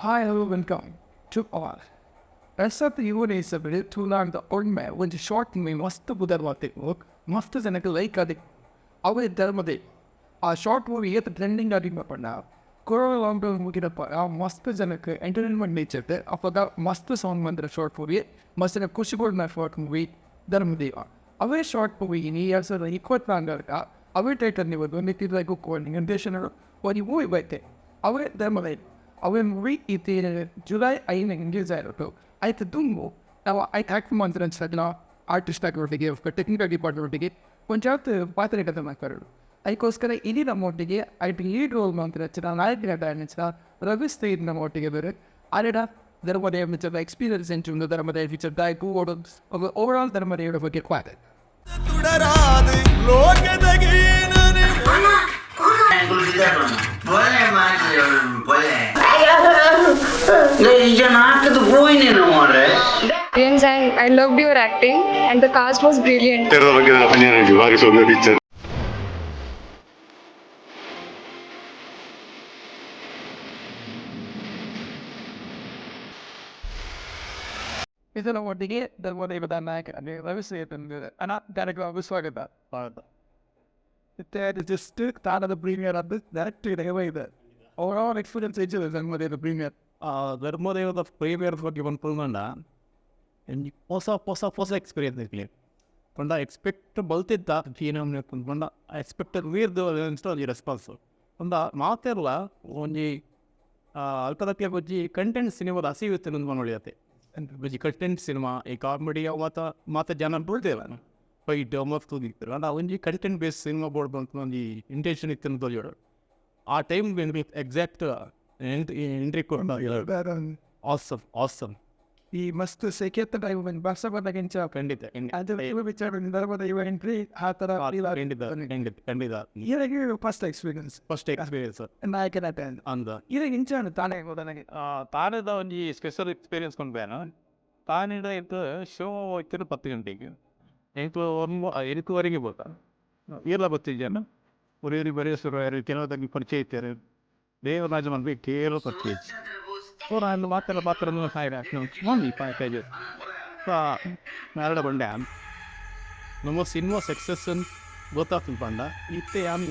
Hi, hello, welcome to all. ರಸತ್ ಯುವನೇಸಬಿಡು ತುಳುನಾಡ್ದ ಒಣ್ಮೆ ಒಂಜಿ short movie ಮಸ್ತ್ ಪುದರ್ ಮಲ್ತಿಪ್ಪು, ಮಸ್ತ್ ಜನಕ್ಕೆ ಲೈಕ್ ಆದಿಪ್ಪು. ಅವೇ ಧರ್ಮದೇವ. ಆ ಶಾರ್ಟ್ ಮೂವಿ ಏತ್ ಟ್ರೆಂಡಿಂಗ್ ಆದಿಪ್ಪ ಪಂಡ, ಕೊರೋನಾ ಲಾಕ್ಡೌನ್ ಮುಗಿದಪ್ಪ ಆ ಮಸ್ತ್ ಜನಕ್ಕೆ ಎಂಟರ್ಟೈನ್ಮೆಂಟ್ ನೇಚರ್ ಅಪಗ ಮಸ್ತ್ ಸಾಂಗ್ ಬಂದ್ರೆ ಶಾರ್ಟ್ ಮೂವಿ, ಮಸ್ತ್ ಜನ ಖುಷಿ ಕೊಡ್ನ ಶಾರ್ಟ್ ಮೂವಿ ಧರ್ಮದೇವ. ಅವೇ ಶಾರ್ಟ್ ಮೂವಿ ಇನಿ 2024 ಅವೇ ಟೈಟಲ್ ನೀವು ನಿಂತಿದ್ದಾಗ ನಿರ್ದೇಶನ ಒಂದು ಮೂವಿ ಬೈತೆ ಅವೇ ಧರ್ಮದೇವ. ಅವೇ ಮೂವಿ ಇತ್ತೆ ಜುಲೈ 5 ರಿಲೀಸ್ ಆಗಿರೋದು. ಆಯ್ತು ದುಂಬು ನಾವು ಆಯ್ತು ಆ್ಯಕ್ಟ್ ಮಾಡ್ತಾರೆ ಆರ್ಟಿಸ್ಟ್ ಆಗಿರೋಟ್ಟಿಗೆ ಟೆಕ್ನಿಕಲ್ ಡಿಪಾರ್ಟ್ಮೆಂಟಿಗೆ ಒಂಜಾತ್ ಪಾತ್ರೆ ಕಥೆ ಮಾಡ್ತಾರೆ. ಅದಕ್ಕೋಸ್ಕರ ಇಡೀ ನಮ್ಮೊಟ್ಟಿಗೆ ಐಟ್ ಲೀಡ್ ರೋಲ್ ಮಾಡ್ತಾರೆ ನಾಯಕ ನಟ ರವಿ ಸ್ನೇಹಿತ ನಮ್ಮೊಟ್ಟಿಗೆ ಬೇರೆ ಆರೆಡ Dharmadeva ಮಿಚ್ಚದ experience ಎಂಚು Dharmadeva feature ದಾಯಕು over ಆಲ್ ಧರ್ಮದೇವರ ಬಗ್ಗೆ ಕ್ವಾದೆ. And I loved your acting and the cast was brilliant. Picture ಇದರ ಒಟ್ಟಿಗೆ ಧರ್ಮದೇವದ ನಾಯಕ ರವಿ ಸ್ನೇಹಿತ ಅಣ್ಣ ಕಾರ್ಯಕ್ರಮ ಸ್ವಾಗತ. ಜಸ್ಟ್ ತಾನದ ಪ್ರೀಮಿಯರ್ ಅದು ಡೈರೆಕ್ಟ್ ಇದೆ. ಓವರ್ ಆಲ್ ಎಕ್ಸ್ಪೀರಿಯನ್ಸ್ ಹೆಚ್ಚಿದೆ ಧರ್ಮದೇವದ ಪ್ರೀಮಿಯರ್. ಧರ್ಮದೇವದ ಪ್ರೀಮಿಯರ್ ಬಗ್ಗೆ ಪನ್ಪುಂಡ ಒಂಜಿ ಪೊಸ ಪೊಸ ಪೊಸ ಎಕ್ಸ್ಪೀರಿಯನ್ಸ್ ಇರ್ಲಿ ಪಂಡ ಎಕ್ಸ್ಪೆಕ್ಟ್ ಬಲ್ತಿದ್ದ ಜೀನ ಪಂಡ ಎಕ್ಸ್ಪೆಕ್ಟೆಡ್ ವೀರ್ದು ಒಂಜಿ ರೆಸ್ಪಾನ್ಸ್ ಪಂಡ ಮಾತೆರ್ಲ ಒಂಜಿ ಅಲ್ಪದಕ್ಕೆ ಒಂಜಿ ಕಂಟೆಂಟ್ ಸಿನಿಮಾದ ಹಸಿವು ಇತ್ತು ನೋಡಿ. ಒಂಜಿ ಕಂಟೆಂಟ್ ಸಿನಿಮಾ ಈ ಕಾಮಿಡಿ ಮಾತ ಮಾತ ಜನ ಬೀಳ್ತೇವೆ ಫೈಟ್ ಮಸ್ತ್ ಇತ್ತು ಅಂಡ ಒಂಜಿ ಕಂಟೆಂಟ್ ಬೇಸ್ ಸಿನಿಮಾ ಬೋರ್ಡ್ ಬಂತು ಒಂಜಿ ಇಂಟೆನ್ಷನ್ ಇತ್ತು ಅಂತ ಹೇಳೋದು. ಆ ಟೈಮ್ ಎಕ್ಸಾಕ್ಟ್ ಎಂಟ್ರಿ ಕೊಡ ಆಸಮ್ ಆಸಮ್. ಈ ಮಸ್ತ್ ಸೆಕೆತ್ತ ಟೈಮ್ ಬಂದು ಬರ್ಸ ಬಂದಾಗಿಂಚ ಖಂಡಿತ ಅದು ವಿಚಾರ ಧರ್ಮದ ಎಂಟ್ರಿ ಆ ಥರ ಖಂಡಿತ ಖಂಡಿತ ಖಂಡಿತ. ಇದಾಗಿ ಫಸ್ಟ್ ಎಕ್ಸ್ಪೀರಿಯನ್ಸ್ ಫಸ್ಟ್ ಎಕ್ಸ್ಪೀರಿಯನ್ಸ್ ನಾಯಕ ನಟ ಅಂದ ಇದಾಗ ಇಂಚ ತಾನೇ ನನಗೆ ತಾನೇದ ಒಂಜಿ ಸ್ಪೆಷಲ್ ಎಕ್ಸ್ಪೀರಿಯನ್ಸ್ ಕೊಂಡ್ಬೇನ ತಾನಿಡ ಇತ್ತು ಶೋ ಇತ್ತು 10 ಗಂಟೆಗೆ ಎಂಟು ಎಂಟುವರೆಗೆ ಬೋತ ಏರ್ಲ ಬತ್ತಿದ್ದೇನೆ ಒರಿಯರಿ ಬರೆಯಸುರು ಕೆಲವದಾಗಿ ಪರಿಚಯ ಇತ್ತಾರೆ ದೇವರಾಜ ಮನ್ವಿ ಕೇವಲ ಪರಿಚಯ ಸೊ ನಾನು ಮಾತ್ರ ಪಾತ್ರ ಪ್ಯಾಕೇಜ್ ನಾರಡ ಬಂಡೆ ನಮ್ಮ ಸಿನಿಮಾ ಸಕ್ಸಸ್ ಗೊತ್ತಾಗ್ತದೆ ಪಂಡ ಇತ್ತೆ ಯಾನ್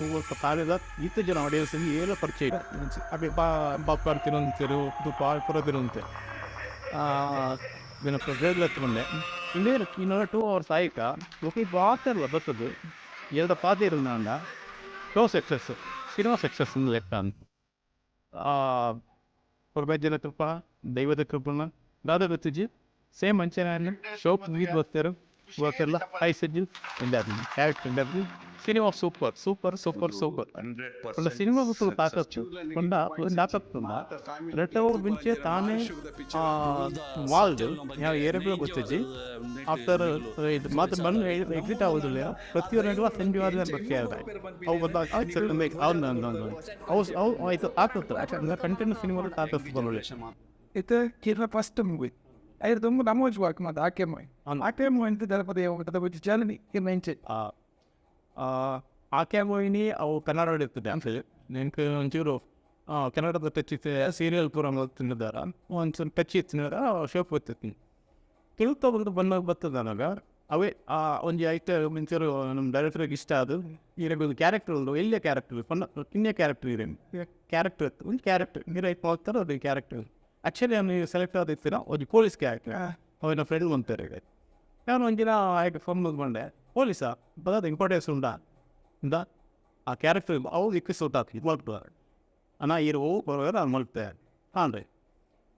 ಕಾರ್ಯದ ಇತ್ತೆ ಜನ ಆಡಿಯನ್ಸ್ ಏಲ ಪರಿಚಯ ಅದೇ ಬಾಪಾರ್ ತಿನ್ನಂತಿರು ಪುರ ತಿನ್ನಂತೆ ಬಂಡೆ ಇನ್ನೇನು ಇನ್ನೊಂದು 2 ಅವರ್ಸ್ ಆಯ್ಕ ಓಕೆ ಬಾತಲ್ಲ ಬರ್ತದೆ ಎರಡು ಪಾತೆ ಇರಲ್ಲ ಶೋ ಸಕ್ಸಸ್ ಸಿನಿಮಾ ಸಕ್ಸಸ್ ಲೆಕ್ಕ ಅಂತ ಹೊರಬಜ್ಜನ ಕೃಪಾ ದೈವದ ಕೃಪಣ ದಾದ ಗೊತ್ತಿಜಿ ಸೇಮ್ ಅಂಚನೆ ಶೋ ಮುಗಿದು ಬರ್ತಾರೆ ಬರ್ತಾರಲ್ಲ ಹೈ ಸಜ್ಜು character cinema super super super super. ಒಳ್ಳೆ ಸಿನಿಮಾ ಗೊತ್ತು ತಾಕತ್ತು ಕೊಂಡ ತಾಕತ್ತು ರೆಟ್ಟ ಮುಂಚೆ ತಾನೇ ವಾಲ್ದು ಯಾವ ಏರಿಯಾ ಗೊತ್ತಿಜ್ಜಿ ಆಫ್ಟರ್ ಇದು ಮಾತ್ರ ಬಂದು ಎಕ್ಸಿಟ್ ಆಗೋದಿಲ್ಲ ಪ್ರತಿಯೊಂದು ಸಂಜೆ ಬರ್ತೀಯ ಅವು ಬಂದಾಗ ಅವು ಅವು ಆಯ್ತು ತಾಕತ್ತು ಯಾಕಂದ್ರೆ ಕಂಟೆಂಟ್ ಸಿನಿಮಾ ತಾಕತ್ತು ಬರೋಲ್ಲ. ಇದು ಕೇರಳ ಫಸ್ಟ್ ಮೂವಿ ಐದು ತುಂಬ ನಮೋಜ್ ವರ್ಕ್ ಮಾತು ಆಕೆ ಮೋಯ್ ಆಕೆ ಮೋಯ್ ಅಂತ ಧರ್ಮದೇವ ಜರ್ನಿ ಮೆಂಚೆ ಆಕೆ ಮೋಹಿನಿ ಅವು ಕನ್ನಡ ಇರ್ತದೆ ಅಂತ ನೆನ್ಪು ಒಂಚೂರು ಕನ್ನಡದ ಟಚ್ ಇತ್ತು ಸೀರಿಯಲ್ ಪೂರ ತಿನ್ನಿದಾರ ಒಂದು ಸ್ವಲ್ಪ ಟಚ್ ಇತ್ತು ಶೋಪ್ ಗೊತ್ತಿತ್ತು ತುಳುತ ಬಂದು ಬಂದಾಗ ಬರ್ತದೆ ನನಗೆ ಅವೇ ಒಂಜಿ ಐತೆ ಮುಂಚೂರು ನಮ್ಮ ಡೈರೆಕ್ಟರ್ಗೆ ಇಷ್ಟ ಅದು ಇರಬೇಕು ಒಂದು ಕ್ಯಾರೆಕ್ಟರ್ ಉಂಟು ಎಲ್ಲಿಯ ಕ್ಯಾರೆಕ್ಟರ್ ಪನ್ನ ಕಿನ್ಯ ಕ್ಯಾರೆಕ್ಟರ್ ಇರೇನು ಕ್ಯಾರೆಕ್ಟರ್ ಇತ್ತು ಒಂದು ಕ್ಯಾರೆಕ್ಟರ್ ನೀರು ಹೋಗ್ತಾರೆ ಅದು ಕ್ಯಾರೆಕ್ಟರ್ ಆ್ಯಕ್ಚುಲಿ ನಾನು ಸೆಲೆಕ್ಟ್ ಆದಿತ್ತಿನ ಒಂದು ಪೊಲೀಸ್ ಕ್ಯಾರೆಕ್ಟರ್ ಅವನ ಫ್ರೆಂಡ್ ಅಂತಾರೆ ನಾನು ಒಂದಿನ ಆಯ್ತು ಫೋನ್ ಬಂದೆ ಪೊಲೀಸ ಬರೋದು ಇಂಪಾರ್ಟೆನ್ಸ್ ಉಂಟಾ ಇಂದ ಆ ಕ್ಯಾರೆಕ್ಟರ್ ಅವು ಇಕ್ಕಿಸ್ ಉಂಟಾಗ್ತದೆ ಮಲ್ಪ್ತಾರೆ ಅಣ್ಣ ಇರು ಬರೋದು ನಾನು ಮಲ್ತೆ ಹಾಂ ರೀ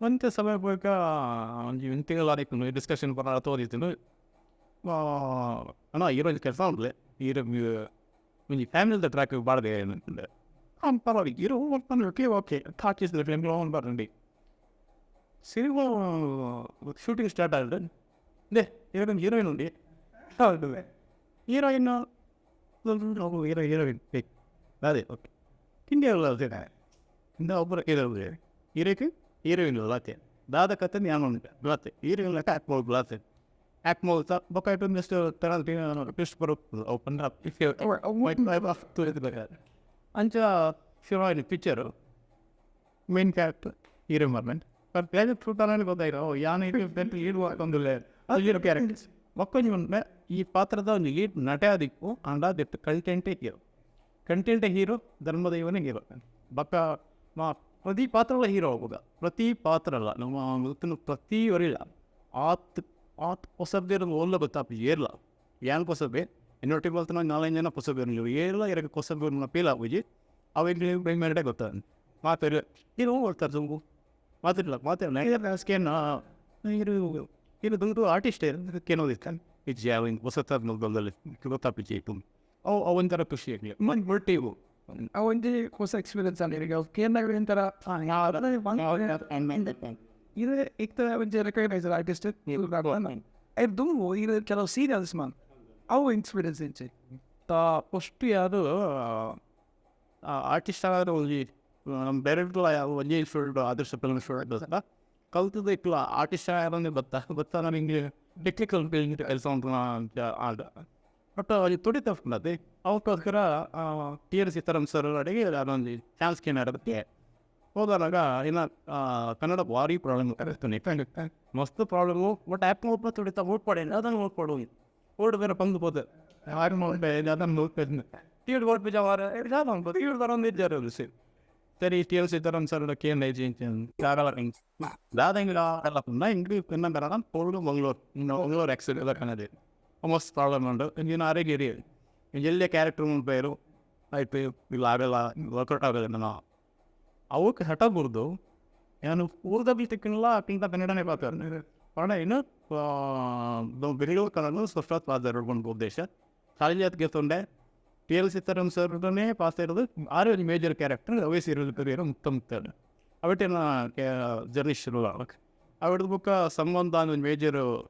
ಒಂತೆ ಸಮಯ ಬೇಕಾ ಒಂಜಿ ಒಂದು ತಿಂಗಳು ಆದಿತ್ತು ಡಿಸ್ಕಷನ್ ಬರೋ ತೋದಿತ್ತು ಅಣ್ಣ ಹೀರೋಯಿನ್ ಕೆಲಸ ಉಂಟು ಹೀರೋ ಒಂಜಿ ಫ್ಯಾಮಿಲಿದ ಟ್ರ್ಯಾಕ್ ಬಾರದೆ ಅಂತಂದೆ ಹಾಂ ಪರವಾಗಿಲ್ಲ ಹೀರೋ ಓಕೆ ಓಕೆ ಥಾಟಿಸ್ ಫಿಲ್ಮ್ ಅವ್ನು ಬರಂಡಿ ಸಿನಿಮಾ ಶೂಟಿಂಗ್ ಸ್ಟಾರ್ಟ್ ಆಗಿದೆ they ಇವಾಗ ಹೀರೋಯಿನ್ ಉಂಡಿ ಹೌದು ಹೀರೋಯಿನ್ ಹೀರೋ ಹೀರೋಯಿನ್ ಬೇಕು ಅದೇ ಓಕೆ ತಿಂಡಿ ಅಲ್ಲ ಇಂದ ಒಬ್ಬರು ಹೀರೋ ಹೀರೋಕ್ಕೆ ಹೀರೋಯಿನ್ ಲಾತೆ ದಾದ ಕತೆ ನಾನು ಉಂಟು ಲಾತೆ ಹೀರೋಯಿನ್ ಲೆಕ್ಕ ಆ್ಯಕ್ಟ್ ಮಾಡ್ಬೋದು ಲಾತೆ ಆ್ಯಕ್ಟ್ ಮಾಡ್ತಾ ಬೊಕ್ಕ ಒಂದಿಷ್ಟು ಥರ ಟ್ವಿಸ್ಟ್ ಬರುತ್ತೆ ಓಪನ್ ಅಂಚ ಶುರುವಾಯಿತು ಪಿಕ್ಚರು ಮೇನ್ ಕ್ಯಾರೆಕ್ಟರ್. ಹೀರೋ ಮರ್ಮೆಂಟ್ ಬಟ್ ಬೇರೆ ಫ್ರೂಟಾನಲ್ಲಿ ಗೊತ್ತಾಯಿರೋ ಯಾನು ಇದು ಲೀಡ್ ಮಾಡ್ಕೊಂದಿಲ್ಲ ಅದು ಹೀರೋ ಕ್ಯಾರೆಕ್ಟರ್ಸ್ ಮಕ್ಕಳು ಈ ಪಾತ್ರದ ಒಂದು ಲೀಡ್ ನಟೆ ಆದಿಕ್ಕು ಅಂಡ ದಿಟ್ಟು ಕಂಟೆಂಟೇ ಹೀರೋ ಕಂಟೆಂಟೇ ಹೀರೋ ಧರ್ಮದೈವನೇ ಹೀರೋ ಬಕ್ಕ ಮಾ ಪ್ರತಿ ಪಾತ್ರಗಳ ಹೀರೋ ಆಗುದ ಪ್ರತಿ ಪಾತ್ರ ಅಲ್ಲ ನಮ್ಮ ಪ್ರತಿ ವರಿಲ್ಲ ಆತ್ ಆತ್ ಹೊಸಬ್ಬೇರು ಓಲ್ಲ ಗೊತ್ತಾಪ ಏರ್ಲ ಯಾನ್ ಕೊಸಬೆ ಇನ್ನೊಟ್ಟಿಗೆ ಬಲ್ತ ನಾಲ್ಕು ಜನ ಕೊಸಬೇರು ಏರ್ಲ ಎರಡು ಕೊಸಬೇರು ಪೀಲ್ ಆಗುಜಿ ಅವೆಲ್ಲಿ ಮೇಡೆ ಗೊತ್ತ ಮಾತಾಡಿ ಏನು ಓಡ್ತಾರೆ ತುಂಬು ಮಾತಾಡಲ್ಲ ಮಾತಾಡಲ್ಲ ಸ್ಕೇನ್ ಇದು ದುಂಡು ಆರ್ಟಿಸ್ಟ್ ಕೇನೋದಿತ್ತ ಇಜ್ಜಿ ಅವ ಹಿಂಗೆ ಹೊಸತ ಮೊದಲಲ್ಲಿ ಗೊತ್ತಾಪಿಜಿ ಅವು ಅವೊಂಥರ ಖುಷಿ ಆಗಲಿ ಮಂದಿ ಬಟ್ಟಿವು ಒಂಜಿ ಹೊಸ ಎಕ್ಸ್ಪೀರಿಯನ್ಸ್ ಆಂಡ್ ಕೇಂದ್ರ ಒಂಥರ ಇದು ಇತ್ತ ಒಂಜಿ ರೆಕಗ್ನೈಸ್ಡ್ ಆರ್ಟಿಸ್ಟ್ ದುಂಬು ಇದು ಕೆಲವು ಸೀರಿಯಲ್ಸ್ ಮಾನ್ ಅವು ಎಕ್ಸ್ಪೀರಿಯನ್ಸ್ ಇಂಚೆ ಫಸ್ಟ್ ಯಾವುದು ಆರ್ಟಿಸ್ಟ್ ಆದ್ರೆ ಒಂಜಿ ನಮ್ಮ ಡೈರೆಕ್ಟರ್ ಒಂಜಿ ಫೀಲ್ಡ್ ಆದರ್ಶ ಫಿಲ್ಮ್ ಫೀಲ್ಡ್ ಅಂತ ಕಲ್ತದ ಇಕ್ಲ ಆರ್ಟಿಸ್ಟ್ ಆದ್ರೆ ಗೊತ್ತಾ ಗೊತ್ತಾ ನಾನು ಹಿಂಗೆ ಟೆಕ್ನಿಕಲ್ ಫೀಲ್ಡ್ ಕೆಲಸ ಅಂತ ಆದ ಬಟ್ ಅಲ್ಲಿ ತುಡಿತ ಅದೇ ಅವಕ್ಕೋಸ್ಕರ ಟಿ ಆರ್ ಸೀತಾರಾಮ್ ಸರ್ ಅಡಿಗೆ ಅದೊಂದು ಚಾನ್ಸ್ ಏನಾಗುತ್ತೆ ಹೋದಾಗ ಇನ್ನು ಕನ್ನಡ ಭಾರಿ ಪ್ರಾಬ್ಲಮ್ ಇರ್ತಾನೆ ಮಸ್ತ್ ಪ್ರಾಬ್ಲಮ್ಮು ಬಟ್ ಆ್ಯಪ್ ಓದ್ಬ ತುಡಿತ ಓದ್ಪಾಡಿ ಅದನ್ನು ಓದ್ಪಾಡು ಓಡ್ ಬೇರೆ ಬಂದು ಹೋದೆ ಯಾರು ಅದನ್ನು ತೀಡ್ ಓಡ್ ಬಿಜಾವಾರ ತೀಡ್ ಸಿ ಸರಿ T L Seetharam sir K N I G ದಾದಂಗಿಲ್ಲ ಹಿಂಗೆ ಕನ್ನಡ ಪೋಲ್ಡು ಮಂಗಳೂರು ಮಂಗಳೂರು ಆಕ್ಸಿಡೆಂಟ್ ಎಲ್ಲ ಕನ್ನಡ ಮಸ್ತ್ ಪ್ರಾಬ್ಲಮ್ ಉಂಟು ಇನ್ನು ಆರೋಗ್ಯ ಇರಿ ಎಲ್ಲೇ ಕ್ಯಾರೆಕ್ಟರ್ ಮುನ್ಪೇರು ಆಯ್ತು ಇಲ್ಲ ಆಗಲ್ಲ ವರ್ಕೌಟ್ ಆಗಲ್ಲ ನಾನು ಅವಕ್ಕೆ ಹಠ ಬುರ್ದು ನಾನು ಊರ್ದ ಬೀತಕ್ಕಿಲ್ಲ ಅಕ್ಕಿಂತ ಕನ್ನಡನೇ ಪಾತಾರೆ ಕಾರಣ ಏನು ಬೆಂಗಳೂರು ಕನ್ನಡ ಸ್ಪಷ್ಟ ಒಂದು ಉದ್ದೇಶ ಕಾಲೇಜ್ ಗೆತ್ತೊಂಡೆ ಟಿ ಎಲ್ ಸೀತಾರಾಮ್ ಸರ್ನೇ ಪಾಸ್ ಇರೋದು ಆರು ಒಂದು ಮೇಜರ್ ಕ್ಯಾರೆಕ್ಟರ್ ಅವೇ ಸೀರಿಯಲ್ ಕರಿಯರು ಮುಕ್ತ ಅವಟ್ಟೇನ ಜರ್ನಿ ಶುರು ಆಗಕ್ಕೆ ಅವಿಡ್ದ ಬುಕ್ಕ ಸಂಬಂಧ ಒಂದು ಮೇಜರ್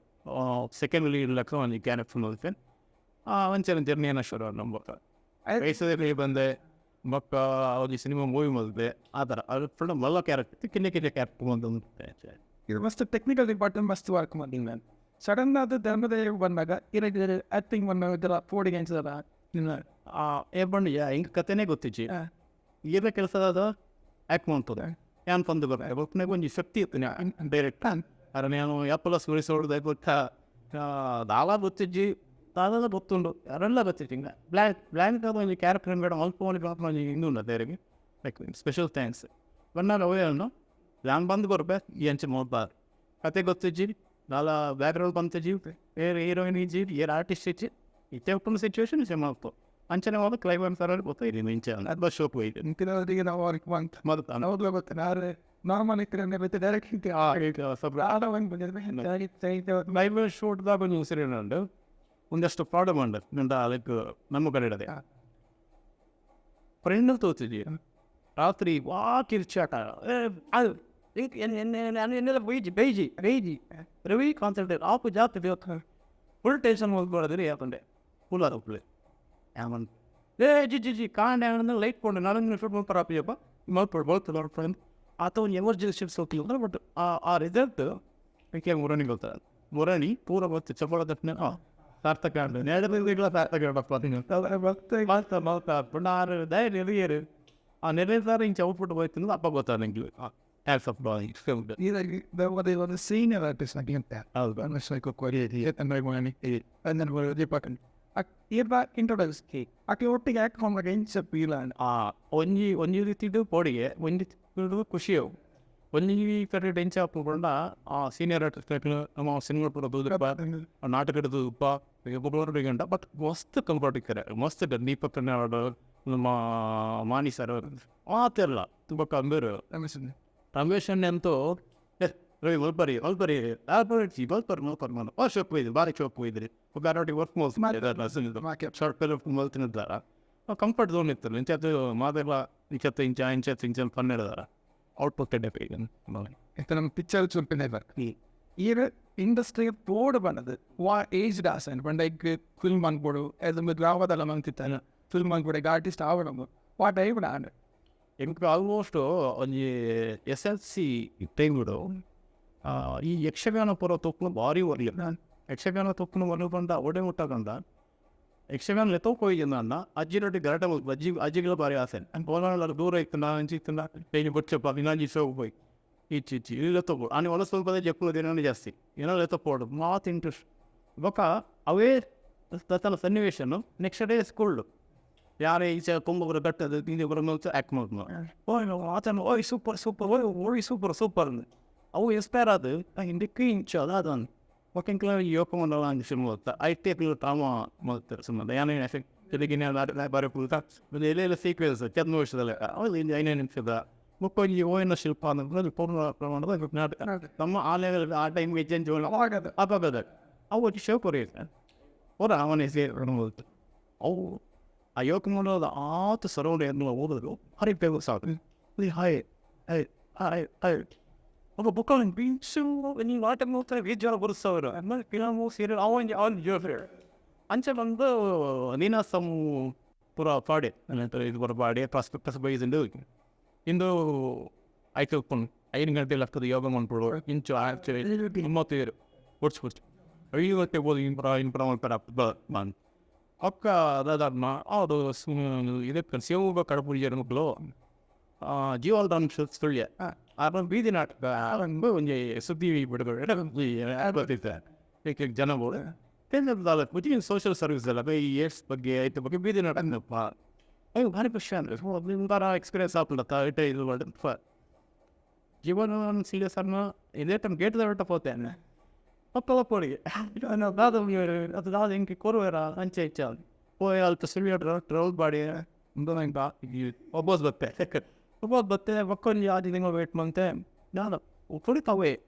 ಸೆಕೆಂಡ್ ಲೀಡ್ ಲೆಕ್ಕ ಒಂದು ಕ್ಯಾರೆಕ್ಟರ್ ನೋಡ್ತೇನೆ ಒಂಚೂರು ಜರ್ನಿಯನ್ನು ಶುರು ನಮ್ಮ ಬೊಕ್ಕ ವಯಸ್ಸಲ್ಲಿ ಬಂದೆ ಬೊಕ್ಕ ಒಂದು ಸಿನಿಮಾ ಮೂವಿ ಮೊದಲೇ ಆ ಥರ ಅದು ಫುಲ್ ಮಲ್ಲ ಕ್ಯಾರೆಕ್ಟರ್ ಕಿನ್ನೆ ಕಿನ್ನೆ ಕ್ಯಾರೆಕ್ಟರ್ ಒಂದು ಇದು ಮಸ್ತ್ ಟೆಕ್ನಿಕಲ್ ಡಿಪಾರ್ಟ್ಮೆಂಟ್ ಮಸ್ತ್ ವರ್ಕ್ ಮಾಡಿದ್ದೀನಿ ನಾನು ಸಡನ್ ಆದ ಧರ್ಮದೈವ ಬಂದಾಗ ಇರ ಆ್ಯಕ್ಟಿಂಗ್ ಬಂದಾಗ ಫೋಡಿಗೆ ಅನ್ಸಲ್ಲ ನಿನ್ನ ಏ ಬಣ್ಣ ಹಿಂಗೆ ಕತೆನೇ ಗೊತ್ತಿಜ್ಜಿ ಏನೇ ಕೆಲಸ ಅದ ಆ್ಯಕ್ಟ್ ಮಾಡ್ತದೆ ಏನು ತಂದು ಬರ್ತಾರೆ ಒಬ್ಬನಾಗ ಒಂದು ಶಕ್ತಿ ಇತ್ತು ಡೈರೆಕ್ಟ್ ಅರೆ ನಾನು ಯಾಪಲ್ಲ ಸುರಿಸೋಡ್ದೆ ಗೊತ್ತಾ ದಾಲ ಗೊತ್ತಿಜ್ಜಿ ದಾದ ಗೊತ್ತುಂಡು ಯಾರೆಲ್ಲ ಗೊತ್ತಿತ್ತು ಹಿಂಗೆ ಬ್ಲ್ಯಾಂಕ್ ಬ್ಲ್ಯಾಂಕ್ ಆದ ಒಂದು ಕ್ಯಾರೆಕ್ಟರ್ ಬೇಡ ಅಲ್ಪ ಹಿಂಗೆ ಉಂಟು ದೇರಿಗೆ ಲೈಕ್ ಸ್ಪೆಷಲ್ thanks ಬಣ್ಣ ಅವೇ ನಾನು ಬಂದು ಬರ್ಬೇಕು ಈ ಅಂಚೆ ನೋಡ್ಬಾರ್ದು ಕತೆ ಗೊತ್ತಿಜ್ಜಿ ನಾಲ ಬ್ಯಾಕ್ಗ್ರೌಂಡ್ ಬಂತಿಜ್ಜಿ ಏರ್ ಹೀರೋಯಿನ್ ಇಜ್ಜಿ ಏರ್ ಆರ್ಟಿಸ್ಟ್ ಇಜ್ಜಿ ಇತ್ತೆ ಉಪ್ಪುನ ಸಿಚುವೇಶನ್ ಇಸೆ ಮಾಡ್ತು ಅಂಚನೆ ಹೋದ ಕ್ಲೈಮ್ಯಾಕ್ಸ್ ಸರ್ ಗೊತ್ತಾಯಿದ್ದೀನಿ ಇಂಚೆ ಅದು ಶೋಪ್ ಹೋಯ್ತು ಇಂತಿನವರಿಗೆ ನಾವು ಅವ್ರಿಗೆ ಬಂತು ಮೊದಲು ಹೌದು ಗೊತ್ತೆ ನಾಳೆ ನಾರ್ಮಲ್ ಇತ್ತು ಮತ್ತೆ ಡೈರೆಕ್ಟ್ ಲೈವ್ ಶೂಟ್ದಾಗ ಒಂದು ಸರಿ ಉಂಟು ಒಂದಷ್ಟು ಪ್ರಾಬ್ಲಮ್ ಉಂಟು ನಂದ ಅದಕ್ಕೆ ನಮ್ಮ ಕಡೆ ಫ್ರೆಂಡ್ ತೋತಿದ್ವಿ ರಾತ್ರಿ ವಾ ಕಿರ್ಚಾಟ ಅದು ಎನ್ನೆಲ್ಲ ಬೈಜಿ ಬೈಜಿ ಬೈಜಿ ರವಿ ಕಾನ್ಸಂಟ್ರೇಟ್ ಆಪು ಜಾಸ್ತಿ ಬೇಕು ಫುಲ್ ಟೆನ್ಷನ್ ಹೋಗ್ಬಾರ್ದ್ರಿ ಯಾಕಂದ್ರೆ ಫುಲ್ ಅದು ಫುಲ್ ಯಾವನ್ ಏ ಜಿ ಜಿ ಜಿ ಕಾಂಡ ಲೈಟ್ ಕೊಂಡು ನಾನು ಶೂಟ್ ಮಾಡ್ತಾರೆ ಅಪ್ಪ ಮಲ್ಪಡು ಬಲ್ತು ಫ್ರೆಂಡ್ ಆತ ಒಂದು ಎಮರ್ಜೆನ್ಸಿ ಹೋಗ್ತಿಲ್ಲ ಅಂದ್ರೆ ಬಟ್ ಆ ರಿಸಲ್ಟ್ ಅದಕ್ಕೆ ಮುರಣಿ ಗೊತ್ತಾರೆ ಮುರಣಿ ಪೂರ ಗೊತ್ತು ಚಪ್ಪಳ ತಟ್ಟನೆ ಸಾರ್ಥಕ ಸಾರ್ಥಕ ನೆಲೆಯರು ಆ ನೆಲೆ ಹಿಂಗೆ ಔಟ್ಪುಟ್ ಹೋಯ್ತು ಅಂದ್ರೆ ಅಪ್ಪ ಗೊತ್ತಾ ನಂಗೆ ಹ್ಯಾಟ್ಸ್ ಆಫ್ ಒಂದು ಸೀನಿಯರ್ ಆರ್ಟಿಸ್ಟ್ ಅಂತ ಹೌದು ಆಕೆ ಒಟ್ಟಿಗೆ ಆ್ಯಕ್ಟ್ ಮಾಡುವಾಗ ಎಂಚ ಫೀಲ್ ಒಂಜಿ ಒಂಜಿ ರೀತಿದು ಪೋಡಿಗೆ ಒಂಜಿ ಖುಷಿಯವು ಒಂಜಿ ಕಡೆ ಟೆನ್ಷನ್ ಹಾಕೊಂಡ ಆ ಸೀನಿಯರ್ ಆರ್ಟಿಸ್ಟ್ ನಮ್ಮ ಸಿನಿಮಾ ಪೂರ ನಾಟಕದ ಉಪ್ಪ ಗಂಟ ಬಟ್ ಮಸ್ತ್ ಕಂಫರ್ಟ್ ಇರ್ತಾರೆ ಮಸ್ತ್ ದೀಪಕ್ ನಮ್ಮ ಮಾನಿ ಸರ್ ಮಾತೆಲ್ಲ ತುಂಬ ಕಂಬೇರು ರಮೇಶ್ ಅಣ್ಣೆ ಅಂತೂ ರವಿ ಮಲ್ಪರಿ ಮಲ್ಪರಿ ಮಲ್ಪರಿ ಮಲ್ಪರಿ ಮಲ್ಪ ಆ ಶೋಕ್ ಹೋಯ್ದು ಭಾರಿ ಶೋಕ್ ಹೋಯ್ದ್ರಿ ಒಬ್ಬ ವರ್ಕ್ ಮೋಸ್ ಶಾರ್ಟ್ ಫಿಲ್ಮ್ ಮಲ್ತಿನಿದ್ದಾರ ಕಂಫರ್ಟ್ ಝೋನ್ ಇತ್ತು ಇಂಚತ್ತು ಮಾತೆಲ್ಲ ಇಂಚತ್ತು ಇಂಚ ಇಂಚತ್ತು ಇಂಚ ಫನ್ ಹೇಳಿದಾರ ಔಟ್ಪುಟ್ ನಮ್ಮ ಪಿಕ್ಚರ್ ಚೊಲ್ಪಿನ ಈರ ಇಂಡಸ್ಟ್ರಿಗೆ ತೋಡು ಬಂದದು ವಾ ಏಜ್ ಆಸೆ ಪಂಡ ಫಿಲ್ಮ್ ಅನ್ಬೋಡು ಅದು ದ್ರಾವದಲ್ಲ ಮಂತಿತ್ತಾನೆ ಫಿಲ್ಮ್ ಅನ್ಬೋಡು ಈಗ ಆರ್ಟಿಸ್ಟ್ ಆವಡಂಬು ವಾ ಟೈಮ್ ನಾನು ಎಂಕ್ ಆಲ್ಮೋಸ್ಟ್ ಒಂಜಿ ಎಸ್ ಎಲ್ ಸಿ ಟೈಮ್ಡು ಈ ಯಕ್ಷಗಾನ ಪೂರ ತೊಕ್ಕುನ ಭಾರಿ ಒರಿಯ ಯಕ್ಷಗಾನ ತೊಕ್ಕುನ ಒಲು ಬಂದ ಒಡೆ ಮುಟ್ಟಕಂದ ಯಕ್ಷಗಾನ ಲೆತ್ತೋಕೋಯ್ಯ ಅನ್ನ ಅಜ್ಜಿನೊಟ್ಟಿ ಗರಟೆ ಅಜ್ಜಿ ಅಜ್ಜಿಗಳ ಭಾರಿ ಆಸೆ ಬೋಲಾಳ ದೂರ ಇತ್ತು ನಾನು ಇಂಚಿ ಇತ್ತು ಪೇಜಿ ಬೊಚ್ಚಪ್ಪ ಇನ್ನೊಂದು ಶೋಕ್ ಹೋಯ್ ಇಚ್ಚಿ ಇಚ್ಚಿ ಇಲ್ಲ ತಗೋ ಆನೆ ಹೊಲ ಸ್ವಲ್ಪ ಜಪ್ಪು ದಿನ ಜಾಸ್ತಿ ಏನೋ ತಪ್ಪೋಡು ಮಾತು ಇಂಟ್ರೆಸ್ಟ್ ಬೊಕ ಅವೇ ತನ್ನ ಸನ್ನಿವೇಶನು ನೆಕ್ಸ್ಟ್ ಡೇ ಸ್ಕೂಲ್ಡು ಯಾರೇ ಈಚೆ ಕೊಂಬೊಬ್ಬರು ಕಟ್ಟದು ಇನ್ನೊಬ್ಬರ ಆ್ಯಕ್ಟ್ ಮಾಡ್ದು ಓಯ್ ಆತನ ಓಯ್ ಸೂಪರ್ ಸೂಪರ್ ಓಯ್ ಓಯ್ ಸೂಪರ್ ಸೂಪರ್ ಅಂದು ಅವು ಇನ್ಸ್ಪೈರ್ ಆದು ಹಿಂದಕ್ಕೆ ಇಂಚು ಅದಾದ ಒಕ್ಕೆಂಕ್ಲ ಯೋಕಮಂಡಲ ಶುರು ಮಾಡ್ತಾ I T trauma ಮಾಡ್ತಾರೆ ಸುಮ್ಮನೆ ಯಾನೇ ತೆಲುಗಿನ ಬರೋ ಪೂತ ಎಲ್ಲೆಲ್ಲ ಸೀಕ್ವೆನ್ಸ್ ಚಂದ ವರ್ಷದಲ್ಲಿ ಅವು ಇಲ್ಲಿ ಐನೇ ನಿಮಿಷದ ಮುಕ್ಕೊಂಜಿ ಓಯನ ಶಿಲ್ಪ ಅಂದ್ರೆ ಪೂರ್ಣ ಪ್ರಮಾಣದ ನಾಟಕ ನಮ್ಮ ಆ ಲೆವೆಲ್ ಆ ಟೈಮ್ ಚೇಂಜ್ ಅಪ್ಪದ ಅವು ಶೋ ಕೊರಿಯುತ್ತೆ ಅವರ ಅವನೇ ಸೇರಿ ಅವು ಆ ಯೋಕಮಂಡಲದ ಆತ ಸರೌಂಡ್ ಎನ್ನುವ ಓದೋದು ಹರಿ ಫೇಮಸ್ ಆಗುತ್ತೆ ಹಾಯ್ ಹಾಯ್ ಹಾಯ್ ಹಾಯ್ ಒಬ್ಬ ಬುಕ್ಕಲ್ಲಿ ಬೀಚು ನೀವು ಆಟ ನೋಡ್ತಾರೆ ಬೇಜಾರು ಬರೆಸ್ತವ್ರು ಆಮೇಲೆ ಫಿಲಮು ಸೀರಿಯಲ್ ಅವನ್ ಅವನ್ ಜೋಫ್ರೆ ಅಂಚೆ ಬಂದು ನೀನಾಸಂ ಪುರ ಪಾಡೆ ನಂತರ ಇದು ಬರೋ ಪಾಡೆ ಪ್ರಾಸ್ಪೆಕ್ಟಸ್ ಬೈದಿಂಡು ಇಂದು ಆಯ್ತು 5 ಗಂಟೆ ಲಕ್ಕದ ಯೋಗ ಮಾಡ್ಬಿಡು ಇಂಚು ಆಚೆ ಮೂವತ್ತೈದು ಒಡ್ಸು ಒಡ್ಸು 5 ಗಂಟೆ ಹೋದ ಇಂಪ್ರ ಇಂಪ್ರ ಮಾಡ್ತಾರೆ ನಾನು ಅಕ್ಕ ಅದಾದ ಅದು ಇದಕ್ಕೆ ಸೇವು ಕಡಪುರಿ ಮಕ್ಕಳು ಜೀವಲ್ದಾನ್ ಸುಳ್ಯ ಆರ ಬೀದಿ ನಾಟಕ ಒಂಜಿ ಸುದ್ದಿ ಬಿಡುಗಡೆ ಬರ್ತಿದ್ದೆ ಜನಗಳು ಸೋಷಿಯಲ್ ಸರ್ವಿಸ್ ಅಲ್ಲ ಈ ಏಡ್ಸ್ ಬಗ್ಗೆ ಐತ ಬಗ್ಗೆ ಬೀದಿ ನಾಟಕಪ್ಪ ಅಯ್ಯೋ ಭಾರಿ ಖುಷಿ ಅಂದರೆ ಒಂಥರ ಎಕ್ಸ್ಪೀರಿಯನ್ಸ್ ಆಗ್ಬಿಡತ್ತ ಇಟ್ಟ ಇದು ಮಾಡಿ ಜೀವನ ಸೀರಿಯಸ್ ಅನ್ನ ಇದೇ ಟೈಮ್ ಗೇಟ್ ದೊಡ್ಡ ಹೋಗ್ತೇನೆ ಪಪ್ಪಳಿಗೆ ಅದು ದಾದ ಹಿಂಗೆ ಕೊರುವೆರ ಅಂಚೆ ಇಚ್ಚ ಪೋಯ್ ಅಲ್ಪ ಸುಳ್ಳು ಟ್ರೋಲ್ ಬಾಡಿ ಒಬ್ಬೋಸ್ ಬತ್ತೆ ಒಬ್ಬೋಸ್ ಬತ್ತೆ ಮಕ್ಕಳು ಯಾರು ತಿಂಗಳು ವೇಟ್ ಮಂತೆ ನಾನು ಕುಡಿತಾವೆ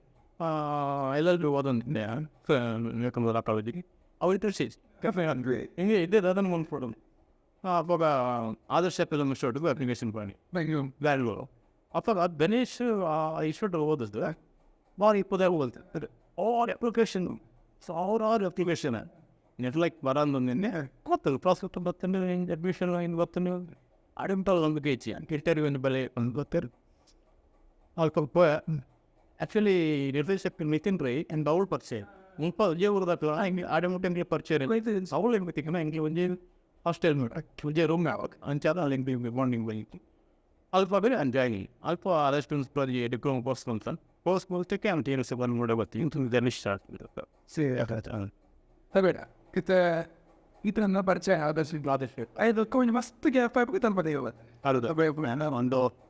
ಎಲ್ಲರೂ ಓದೊಂದಿದ್ದೆ ಕಾಲೇಜಿಗೆ ಅವ್ರು ತಿಳಿಸಿ ಹಿಂಗೆ ಇದ್ದೇ ಅದನ್ನು ಮುಂದ್ಕೊಡೋದು ಅವಾಗ ಆದರ್ಶ ಫಿಲಮ್ ಶೋಟ್ಗೂ ಅಪ್ಲಿಕೇಶನ್ ಮಾಡಿ ಬ್ಯಾಂಗ್ಳೂರು ಅವಾಗ ಗಣೇಶ್ ಈ ಶೋಟ್ ಓದಿದ್ದು ಭಾರಿ ಪದೇ ಓದ್ತಾರೆ ಆಲ್ ಅಪ್ಲಿಕೇಶನ್ ಸಾವಿರಾರು ಅಪ್ಲಿಕೇಶನ್ ನೆಟ್ ಲೈಕ್ ಬರೋದು ನಿನ್ನೆ ಗೊತ್ತಲ್ಲ ಪ್ರಾಸ್ಪೆಕ್ಟ್ ಬರ್ತಾನೆ ಹಿಂಗೆ ಅಡ್ಮಿಷನ್ ಹಿಂಗೆ ಬರ್ತಾನೆ ಅಡಿಮಟಲ್ ಒಂದು ಕೆ ಜಿ ಇಂಟರ್ವ್ಯೂ ಒಂದು ಬೆಲೆ ಒಂದು ಗೊತ್ತಿರ ಅಲ್ಪ ಆ್ಯಕ್ಚುಲಿ ನಿರ್ದೇಶಕ ನಿತಿನ್ ರೈ ಆ್ಯಂಡ್ ಅವಳು ಪರಿಚಯ ಮುಲ್ಪ ವಿಜಯಪುರದ ಹಿಂಗೆ ಆಡಮುಟ್ಟಂಗೆ ಪರಿಚಯ ಅವಳು ಹೆಂಗೆ ಗೊತ್ತಿಕ್ಕ ಹಿಂಗೆ ಒಂಜಿ ಹಾಸ್ಟೆಲ್ ಒಂಜಿ ರೂಮ್ ಯಾವಾಗ ಅಂಚಾದ ಅಲ್ಲಿ ಹಿಂಗೆ ಬಾಂಡಿಂಗ್ ಬಂದಿತ್ತು ಅಲ್ಪ ಬೇರೆ ಅಂಜಾಗಿ ಅಲ್ಪ ಆದಷ್ಟು ಡಿಪ್ಲೊಮಾ ಕೋರ್ಸ್ ಅಂತ ಕೋರ್ಸ್ ಮುಗಿಸಕ್ಕೆ ಅವ್ನು ಟೀನ್ ಬಂದು ನೋಡೋ ಗೊತ್ತಿ ಸ್ಟಾರ್ಟ್ ಬೇಡ ಇತ್ತೆ ಈತನ ಪರಿಚಯ ಆದಷ್ಟು ಆದಷ್ಟು ಅದು ಕೊಂಚ ಮಸ್ತ್ ಗ್ಯಾಪ್ ಆಗಿ ತಲುಪದೆ ಹೌದು ಒಂದು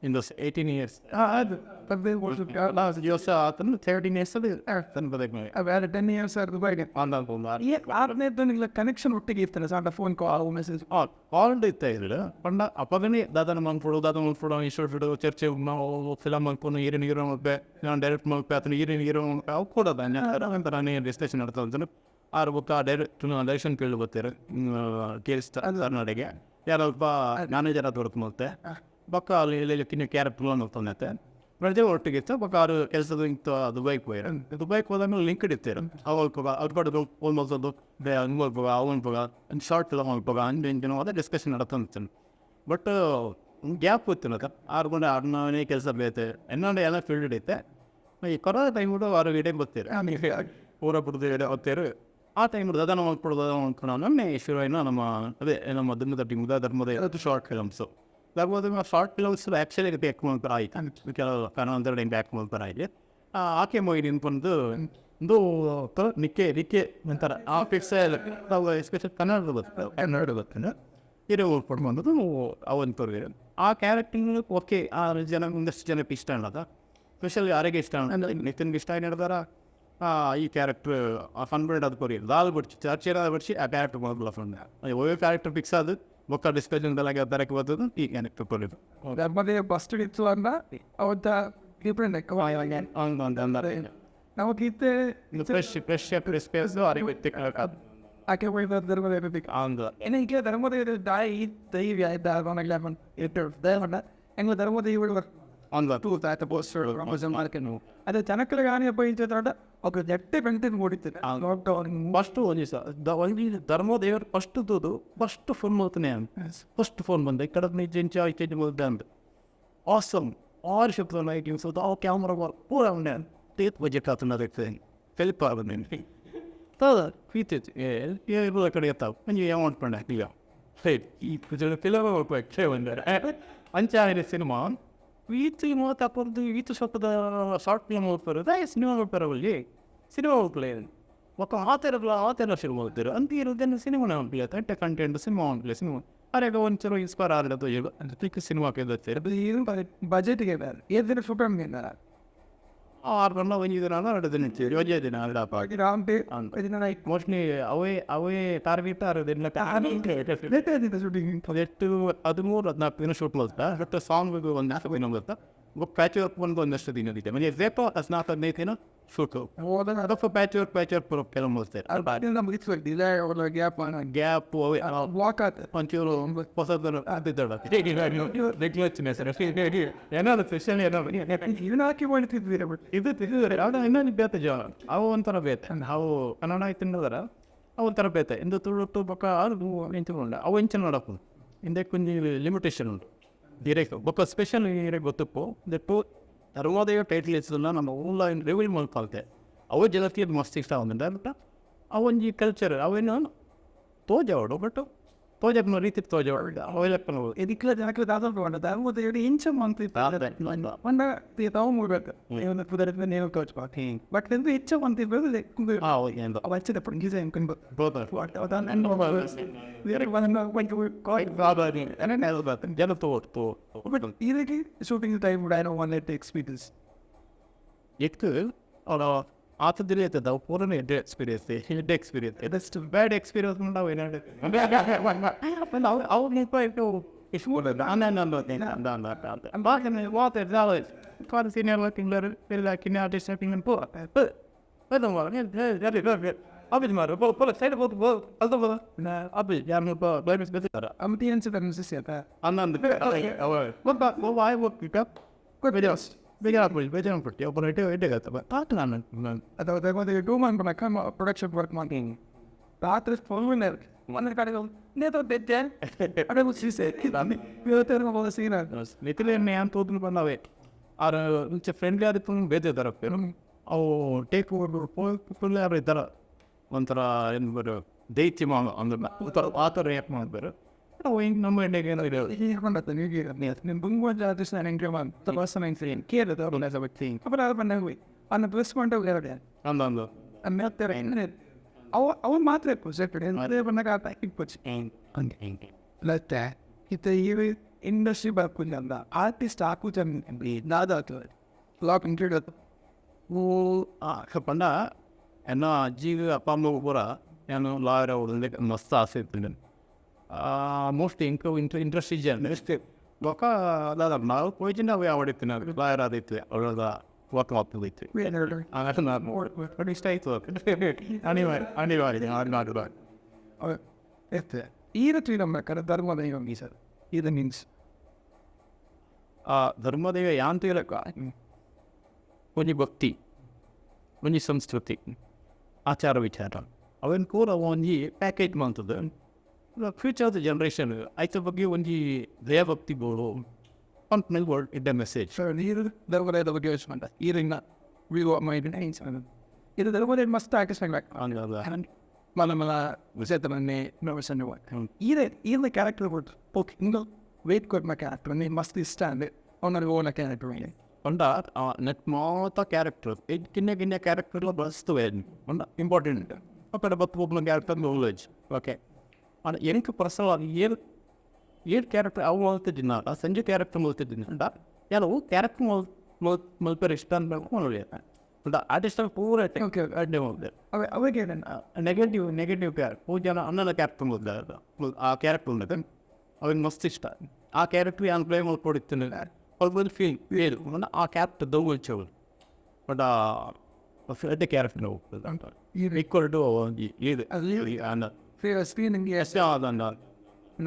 in those 18 years. ಅದು ದಿವಸ ಆತನು 13 years ಅದು ತನ್ನ 10 years ದುಬೈಗೆ ಆರನೇ ಕನೆಕ್ಷನ್ ಒಟ್ಟಿಗೆ ಇರ್ತಾನೆ ಸಾಂಡ ಫೋನ್ ಕಾಲ್ ಮೆಸೇಜ್ ಕಾಲ್ ಇತ್ತ ಇದ್ರು ಪಂಡ ಅಪ್ಪಗನೇ ದಾದನ ಮನ್ಫುಡು ದಾದ ಮನ್ಫುಡು ಇಷ್ಟು ಚರ್ಚೆ ನಾವು ಫಿಲಮ್ ಮನ್ಕೊಂಡು ಹೀರೋನ್ ಹೀರೋ ಮಲ್ಪೆ ನಾನು ಡೈರೆಕ್ಟ್ ಮಲ್ಪೆ ಆತನ ಹೀರೋನ್ ಹೀರೋ ಮಲ್ಪೆ ಅವು ಕೊಡೋದ ನಾನೇ ಡಿಸ್ಕಷನ್ ನಡ್ತಾ ಅಂತಾನೆ ಆರು ಬುಕ್ಕ ಡೈರೆಕ್ಟ್ ಡೈರೆಕ್ಷನ್ ಕೇಳಿ ಬರ್ತಾರೆ ಕೇಳಿಸ್ತಾ ಕರ್ನಾಟಕ ಯಾರೊಬ್ಬ ಮ್ಯಾನೇಜರ್ ಅದು ವರ್ಕ್ ಮಾಡ್ತೆ ಬಕ್ಕ ಅಲ್ಲಿ ಇಲ್ಲಿ ಕಿನ್ನ ಕ್ಯಾರೆಕ್ಟರ್ ನೋಡ್ತಾನೆ ಪ್ರಜೆ ಒಟ್ಟಿಗೆ ಇತ್ತು ಬಕ್ಕ ಅವರು ಕೆಲಸದ ಇಂತ ದುಬೈಗೆ ಹೋಯ್ರ ದುಬೈಗೆ ಹೋದಾದ್ಮೇಲೆ ಲಿಂಕ್ ಇಡ್ತೀರ ಅವ್ರು ಅವ್ರ ಕಡೆ ಫೋನ್ ಮಾಡ್ಸೋದು ಹಂಗೆ ಅವನ್ ಹೋಗ ಒಂದು ಶಾರ್ಟ್ ಫಿಲಮ್ ಹೋಗ ಹಂಗೆ ಹಿಂಗೆ ಅದೇ ಡಿಸ್ಕಷನ್ ನಡ್ತಾನೆ. ಬಟ್ ಗ್ಯಾಪ್ ಇತ್ತು 6 ಗಂಟೆ 6ನೇ ಕೆಲಸ ಬೇತೆ ಎನ್ನೋಡೆ ಎಲ್ಲ ಫೀಲ್ಡ್ ಐತೆ. ಈ ಕೊರೋನಾ ಟೈಮ್ ಕೂಡ ಆರು ಗಂಟೆಗೆ ಬರ್ತೀರ ಪೂರ ಬಿಡ್ದು ಎಡೆ ಹೋಗ್ತೀರು. ಆ ಟೈಮ್ ಅದನ್ನು ಮಾಡ್ಕೊಡೋದು ಅದನ್ನು ಶುರುವಿನ ನಮ್ಮ ಅದೇ ನಮ್ಮ ಧರ್ಮದ ಟೀಮ್ ಧರ್ಮದ ಅದು ಶಾರ್ಟ್ ಫಿಲಮ್ಸು ಧರ್ಮದ ಶಾರ್ಟ್ ಫಿಲಮ್ಸ್ ಆ್ಯಕ್ಚುಲಿ ಬ್ಯಾಕ್ ಮಾಡ್ತಾರೆ ಆಯ್ತು ಕೆಲವು ಕನ್ನಡ ಬ್ಯಾಕ್ ಮಾಡ್ತಾರೆ ಆಯ್ತು. ಆಕೆ ಮೊಯ್ದು ಬಂದು ಒಂದು ನಿಕ್ಕೆ ನಿಕ್ಕೆ ಒಂಥರ ಆ ಫಿಕ್ಸ್ ನಾವು ಎಸ್ಪೆಷಲ್ ಕನ್ನಡದ ಬರ್ತದೆ ಕನ್ನಡ ಬರ್ತದೆ ಹೀರೋ ಬಂದದ್ದು ಅವನ್ ತೋರಿದ್ರು ಆ ಕ್ಯಾರೆಕ್ಟರ್ ಓಕೆ. ಆ ಜನ ಒಂದಷ್ಟು ಜನಕ್ಕೆ ಇಷ್ಟ ಅನ್ನೋದ ಸ್ಪೆಷಲ್ ಯಾರಿಗೆ ಇಷ್ಟ ಅಂದರೆ ನಿತಿನ್ಗೆ ಇಷ್ಟ ಹಿಡ್ದಾರ ಈ ಕ್ಯಾರೆಕ್ಟ್ರ್ ಆ ಫನ್ ಬೇಡ ಅದು ಕೊರಿ ದಾಲ್ ಬಿಡ್ಚಿ ಚರ್ಚೆ ಬಿಡಿಸಿ ಆ ಕ್ಯಾರೆಕ್ಟರ್ ಮೊದಲ ಫನ್ ಒಳ್ಳೆ ಕ್ಯಾರೆಕ್ಟರ್ ಫಿಕ್ಸ್ ಅದು ಬೊಕ್ಕ ಡಿಸ್ಕಷನ್ ತರಕ್ಕೆ ಬರ್ತದೆ ಈ ಕ್ಯಾರೆಕ್ಟರ್ ಕೊರಿದು ಧರ್ಮದೇ ಫಸ್ಟ್ ಇತ್ತು ಅಂದ ಅವತ್ತ ಡಿಫ್ರೆಂಟ್ ನಾವು ಗೀತೆ ಫ್ರೆಶ್ ಫ್ರೆಶ್ ಸ್ಪೇಸ್ ಅರಿವು ಆಕೆ ಧರ್ಮದ എനിക്ക് ಧರ್ಮದ ದಾಯಿ ದೈವ ಎಂಗ ಧರ್ಮದ ಅದೇ ಜನಗಳಿಗೆ ಬೈತಾಡ ఒక ಜಟ್ಟೆ ಬೆಂಟಿನ ಓಡಿತಾರೆ ಲಾಕ್ಡೌನ್ ಫಸ್ಟ್ ಒಂದು ದಿವಸ ಒಂದು ಧರ್ಮದೇವರು ಫಸ್ಟ್ ಫಸ್ಟ್ ಫೋನ್ ಮಾಡ್ತಾನೆ ಫಸ್ಟ್ ಫೋನ್ ಬಂದೆ ಕಡಕ್ ನಿಜ ಚೇಂಜ್ ಬಂದೆ ಅಂತ ಆಸಮ್ ಆರು ಶಬ್ದ ಲೈಟಿಂಗ್ಸ್ ಆ ಕ್ಯಾಮ್ರಾ ವರ್ಕ್ ಪೂರ ಉಂಡೆ ತೇತ್ ಬಜೆಟ್ ಆತನ ಫೆಲ್ಪ್ ಆಗೋದು ಫೀತಿತ್ತು ಕಡೆ ಎತ್ತಾವು ಮಂಜು ಏನು ಮಾಡ್ಕೊಂಡೆ ಈಗ ಸರಿ ಈ ಫಿಲಮ್ ಅಂಚಾಯಿನ ಸಿನಿಮಾ ಈತ್ ಮಾತಾಪೊರ್ದು ಈತ ಸೊಪ್ಪದ ಶಾರ್ಟ್ ಫಿಲ್ಮ್ ಓದ್ತಾರೆ ಸಿನಿಮಾ ನೋಡ್ತಾರೆ ಅಲ್ಲಿ ಸಿನಿಮಾ ಹೋಗ್ಲೇ ಒಕ್ಕ ಆತರ ಆತರ ಶುರು ಮಾಡ್ತಾರೆ ಅಂತ ಇರೋದನ್ನು ಸಿನಿಮಾ ನೋಡ್ಲಿ ತಟ್ಟೆ ಕಂಟೆಂಟ್ ಸಿನಿಮಾ ನೋಡ್ಲಿ ಸಿನಿಮಾ ಅರೆ ಒಂಚೂರು ಇನ್ಸ್ಪೈರ್ ಆಗಲದು ಅದಕ್ಕೆ ಸಿನಿಮಾ ಕೇಳ್ತಾರೆ ಬಜೆಟ್ಗೆ ಬೇರೆ ಏದಿನ ಫೋಟೋ ಆರು ಗಂಟೆ ಒಂದು ದಿನ ಎರಡು ದಿನ ಒಂದೇ ದಿನ ಮೋಸ್ಟ್ಲಿ ಅವೇ ಅವೇ ಟಾರ್ಗೆಟ್ ಆರೋದಿಲ್ಲ ಶೂಟಿಂಗ್ ಎಷ್ಟು 13 14 ದಿನ ಶೂಟ್ ಮಾಡ್ತಾ ಬಟ್ ಸಾಂಗ್ ಒಂದು 4 ದಿನ ಬರ್ತಾ ಪ್ಯಾಚ್ ವರ್ಕ್ ಬಂದು ಒಂದಷ್ಟು ದಿನ ಇದೆ ಮನೆ ರೇಪೋ 14 15 ದಿನ ಶೂಟ್ ಅದಕ್ಕೆ ಪ್ಯಾಚ್ ವರ್ಕ್ ಕೆಲವು ಮಾಡ್ತಾರೆ ಗ್ಯಾಪ್ ಗ್ಯಾಪ್ ವಾಕ್ ಆತ ಒಂಚೂರು ಹೊಸದನ್ನು ಏನಾದ್ರು ಸ್ಪೆಷಲ್ ಏನಾದ್ರು ಇದನ್ನ ಹಾಕಿ ಮಾಡ್ತಿದ್ವಿ ಇದು ತಿಂದಿದ್ದಾರೆ ಅದು ಇನ್ನೊಂದು ಬೇತೆ ಜನ ಅವು ಒಂಥರ ಬೇತೆ ನಾವು ಕನ್ನಡ ತಿನ್ನೋದರ ಅವು ಒಂಥರ ಬೇತೆ ಇಂದು ತುಳು ಬೊಕ್ಕ ಅದು ನಿಂತುಕೊಂಡ ಅವು ಇಂಚ ನೋಡಪ್ಪು ಹಿಂದೆ ಕೊಂಚ ಲಿಮಿಟೇಷನ್ ಉಂಟು ಹಿರೇಕ್ ಬೊಕ್ಕ ಸ್ಪೆಷಲ್ ಹಿರೇಕ್ ಗೊತ್ತಪ್ಪು ದಟ್ಟು ಧರ್ಮೋದಯ ಟೈಟಲ್ ಹೆಸರನ್ನ ನಮ್ಮ ಊಲ ರಿವೀಲ್ ಮಾಡ್ಕೊಳ್ತೆ ಅವು ಜನಕ್ಕೆ ಮಸ್ತ್ ಇಷ್ಟ ಆಗುಂಡ ಅವೊಂಜಿ ಕಲ್ಚರ್ ಅವೇನು ತೋಜಾವಡು ಬಟ್ ತೋಜಪ್ಪನ ರೀತಿ ತೋಜಾವಡು ಅವೆಲ್ಲಪ್ಪನ ಇದಕ್ಕೆಲ್ಲ ಜನಕ್ಕೆ ದಾದ ಧರ್ಮದ ಇಂಚ ಮಂತ ತಾವು ಮೂಡ್ಬೇಕು ನೇಮ ತೋಚ್ಬಾ ಬಟ್ ಎಂದು ಹೆಚ್ಚು ಮಂತಿರ್ಬೇಕು ಅವಚ್ಚದ ಪಂಗಿಸ ಇದಕ್ಕೆ shooting time I one experience ಎಕ್ತು ಅವರ ಆತದಿಲ್ಲ ಇರ್ತದೆ ಅವು ಪೂರನೇ ಎಡ್ಡೆ ಎಕ್ಸ್ಪೀರಿಯನ್ಸ್ ಎಡ್ಡೆ ಎಕ್ಸ್ಪೀರಿಯನ್ಸ್ ಇದಷ್ಟು ಬ್ಯಾಡ್ ಎಕ್ಸ್ಪೀರಿಯನ್ಸ್ ನಾವು ಏನಾದ್ರು ಅವು ಪ್ರೊಡಕ್ಷನ್ ವರ್ಕ್ ಮಾಡ್ತೀನಿ ರಾತ್ರಿ ಫೋನ್ ಒಂದೊಂದು ಕಡೆ ನೇತೋ ತೆತ್ತೆ ಅಡೆ ನಿತಿಲೇನೆ ಅಂತ ಹೋದ್ರು ಬಂದವೆ ಆರು ಮುಂಚೆ ಫ್ರೆಂಡ್ಲಿ ಆದಿತ್ತು ಬೇರೆ ಇದ್ದಾರೆ ಅವು ಟೇಕ್ ಫುಲ್ ಯಾರು ಇದ್ದಾರೆ ಒಂಥರ ಏನು ಬರೋ ದೈತ್ಯ ಅಂದ್ರೆ ಆ ಥರ ಯಾಕೆ ಮಾಡ್ಬೇರು ಅವು ಹಿಂಗೆ ನಮ್ಮ ಎಣ್ಣೆಗೆ ಏನೋ ಇದೆ ಅಂದ ಅವು ಮಾತ್ರ ಇತ್ತ ಈ ಇಂಡಸ್ಟ್ರಿ ಬರ್ಪುಂಡ ಆರ್ಟಿಸ್ಟ್ ಆಕುಜ ದಾದಾತು ಲಾಕ್ ಇಂಟ್ರೊಡ್ಯೂಸ್ ಪಂಡ ಎನ್ನ ಅಜ್ಜಿಗೆ ಅಪ್ಪ ಅಮ್ಮಗೆ ಪೂರ ನಾನು ಲಾಯರ್ ಆಗೋದು ಮಸ್ತ್ ಆಸೆ ಇತ್ತು ಮೋಸ್ಟ್ ಇಂಕ ಇಂಟ್ರೆಸ್ಟ್ ಇಜ್ಜೆ ಬೊಕ್ಕ ದಾದ ನಾವು ಪೋಯ್ಚಿನ ಅವು ಯಾವ ಹೊಡಿತೀನಿ ಲಾಯರ್ ಆದಿತ್ತು ಅವಳದ ವರ್ಕ್ ಆಗ್ತದಿತ್ತು ನಾನು ಇಷ್ಟ ಆಯಿತು ಅನಿವಾರ್ಯ ಅನಿವಾರ್ಯ ಈರತ್ವಿ ನಮ್ಮ ಕರ ಧರ್ಮದೈವ ಸರ್ ಇದು ಮೀನ್ಸ್ ಆ ಧರ್ಮದೈವ ಯಾಂತ ಇರಕ್ಕ ಒಂಜಿ ಭಕ್ತಿ ಒಂಜಿ ಸಂಸ್ಕೃತಿ ಆಚಾರ ವಿಚಾರ ಅವೇನು ಪೂರ ಒಂಜಿ ಪ್ಯಾಕೇಜ್ ಮಾಡ್ತದೆ ಫ್ಯೂಚರ್ ಜನರೇಷನ್ ಐತ ಬಗ್ಗೆ ಒಂಜಿ ದಯಭಕ್ತಿ ಬೋಳು ಅಂತ ಮೇಲೆ ವರ್ಡ್ ಇದ್ದ ಮೆಸೇಜ್ ಸರ್ ನೀರು ಧರ್ಮದೈದ ಬಗ್ಗೆ ಯೋಚನೆ ಮಾಡ ಈರಿನ ವಿವೋ ಮೈಂಡ್ ಇದು ಧರ್ಮದೈ ಮಸ್ತ್ ಆಕರ್ಷಣೆ ಮಲ ಮಲ ವಿಸೇತನನ್ನೇ ನವಸನ್ನುವ ಈರೆ ಈರ್ನ ಕ್ಯಾರೆಕ್ಟರ್ ಕೊಟ್ಟು ಓಕೆ ಇಂಗಲ್ ವೇಟ್ ಕೊಟ್ಟ ಕ್ಯಾರೆಕ್ಟರ್ ನೀ ಮಸ್ತ್ ಇಷ್ಟ ಅಂದೆ ಅವನ ಓನ ಕ್ಯಾರೆಕ್ಟರ್ ಮೇಲೆ ಪಂಡ ನೆಟ್ ಮಾತ ಕ್ಯಾರೆಕ್ಟರ್ ಕಿನ್ನೆ ಕಿನ್ನೆ ಕ್ಯಾರೆಕ್ಟರ್ ಬಳಸ್ತವೆ ಪಂಡ ಇಂಪಾರ್ಟೆಂಟ್ ಅಪ್ಪಡ ಬತ್ತು ಒಬ್ಬನ ಕ್ಯಾರೆಕ್ಟರ್ ನಾಲೆಜ್ ಓಕೆ ಅಂಡ್ ಎಂಕ್ ಪರ್ಸನಲ್ ಏರ್ ಏರ್ ಕ್ಯಾರೆಕ್ಟರ್ ಅವು ಮಲ್ತಿದ್ದಿನ ಸಂಜೆ ಕ್ಯಾರೆಕ್ಟರ್ ಮಲ್ತಿದ್ದೀನಿ ಅಂಡ ಯಾರು ಕ್ಯಾರೆಕ್ಟರ್ ಮಲ್ ಮಲ್ ಮಲ್ಪೆರ್ ಇಷ್ಟ ಅನ್ಬೇಕು ನೋಡಿ ಪಂಡ ಆರ್ಟಿಸ್ಟ್ ಪೂರ ಅಡ್ಡೆ ಹೋಗ್ದೆ ಅವಾಗೆ ನೆಗೆಟಿವ್ ನೆಗೆಟಿವ್ ಕ್ಯಾರೆಕ್ಟರ್ ಪೂಜಾನ ಅಣ್ಣನ ಕ್ಯಾರೆಕ್ಟರ್ ಮಲ್ದ ಆ ಕ್ಯಾರೆಕ್ಟರ್ ಉಂಟು ಅವಿಗೆ ಮಸ್ತ್ ಇಷ್ಟ ಆ ಕ್ಯಾರೆಕ್ಟರ್ ಯಾನ್ ಪ್ಲೇ ಮಲ್ಕೊಡಿತ್ತಿನ ಅವ್ರು ಫೀಲ್ ಫೀಲ್ ಆ ಕ್ಯಾರೆಕ್ಟರ್ ದೌಲ್ಚವಳು ಬಟ್ ಅಡ್ಡೆ ಕ್ಯಾರೆಕ್ಟರ್ ಹೋಗ್ತದೆ ಈಕ್ವಲ್ ಟು ಇದು ಸ್ಕ್ರೀನ್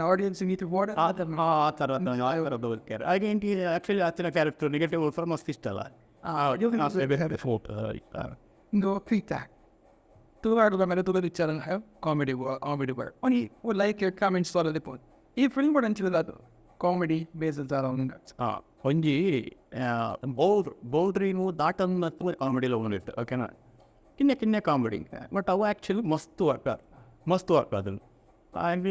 ಆಡಿಯನ್ಸ್ ನೀತಿ ಆ ಥರ ಹಾಗೆ ಆ್ಯಕ್ಚುಲಿ ಆ ಥರ ಕ್ಯಾರೆಕ್ಟರ್ ನೆಗೆಟಿವ್ ಫಾರ್ ಮಸ್ತ್ ಇಷ್ಟ ಅಲ್ಲ ತುಳುವಾಡದ ಮೇಲೆ ತುಳು ವಿಚಾರ ಕಾಮಿಡಿ ಕಾಮಿಡಿ ಬರ್ ಒಂಜಿ ಲೈಕ್ ಕಾಮೆಂಟ್ಸ್ ತೋರದೆ ಈ ಫಿಲ್ಮ್ ಕೂಡ ಅಂಚಿದ ಅದು ಕಾಮಿಡಿ ಬೇಸ್ ಹಾಂ ಒಂಜಿ ಬೌಲ್ಡ್ರಿನು ದಾಟನ್ ಕಾಮಿಡಿలో ಒಂದಿತ್ತು ಓಕೆನಾ ಕಿನ್ನೆ ಕಿನ್ನೆ ಕಾಮಿಡಿ ಬಟ್ ಅವು ಆ್ಯಕ್ಚುಲಿ ಮಸ್ತ್ ವರ್ಕ್ ಮಸ್ತ್ ವರ್ಕ್ ಅದನ್ನು ಆ್ಯಂಡ್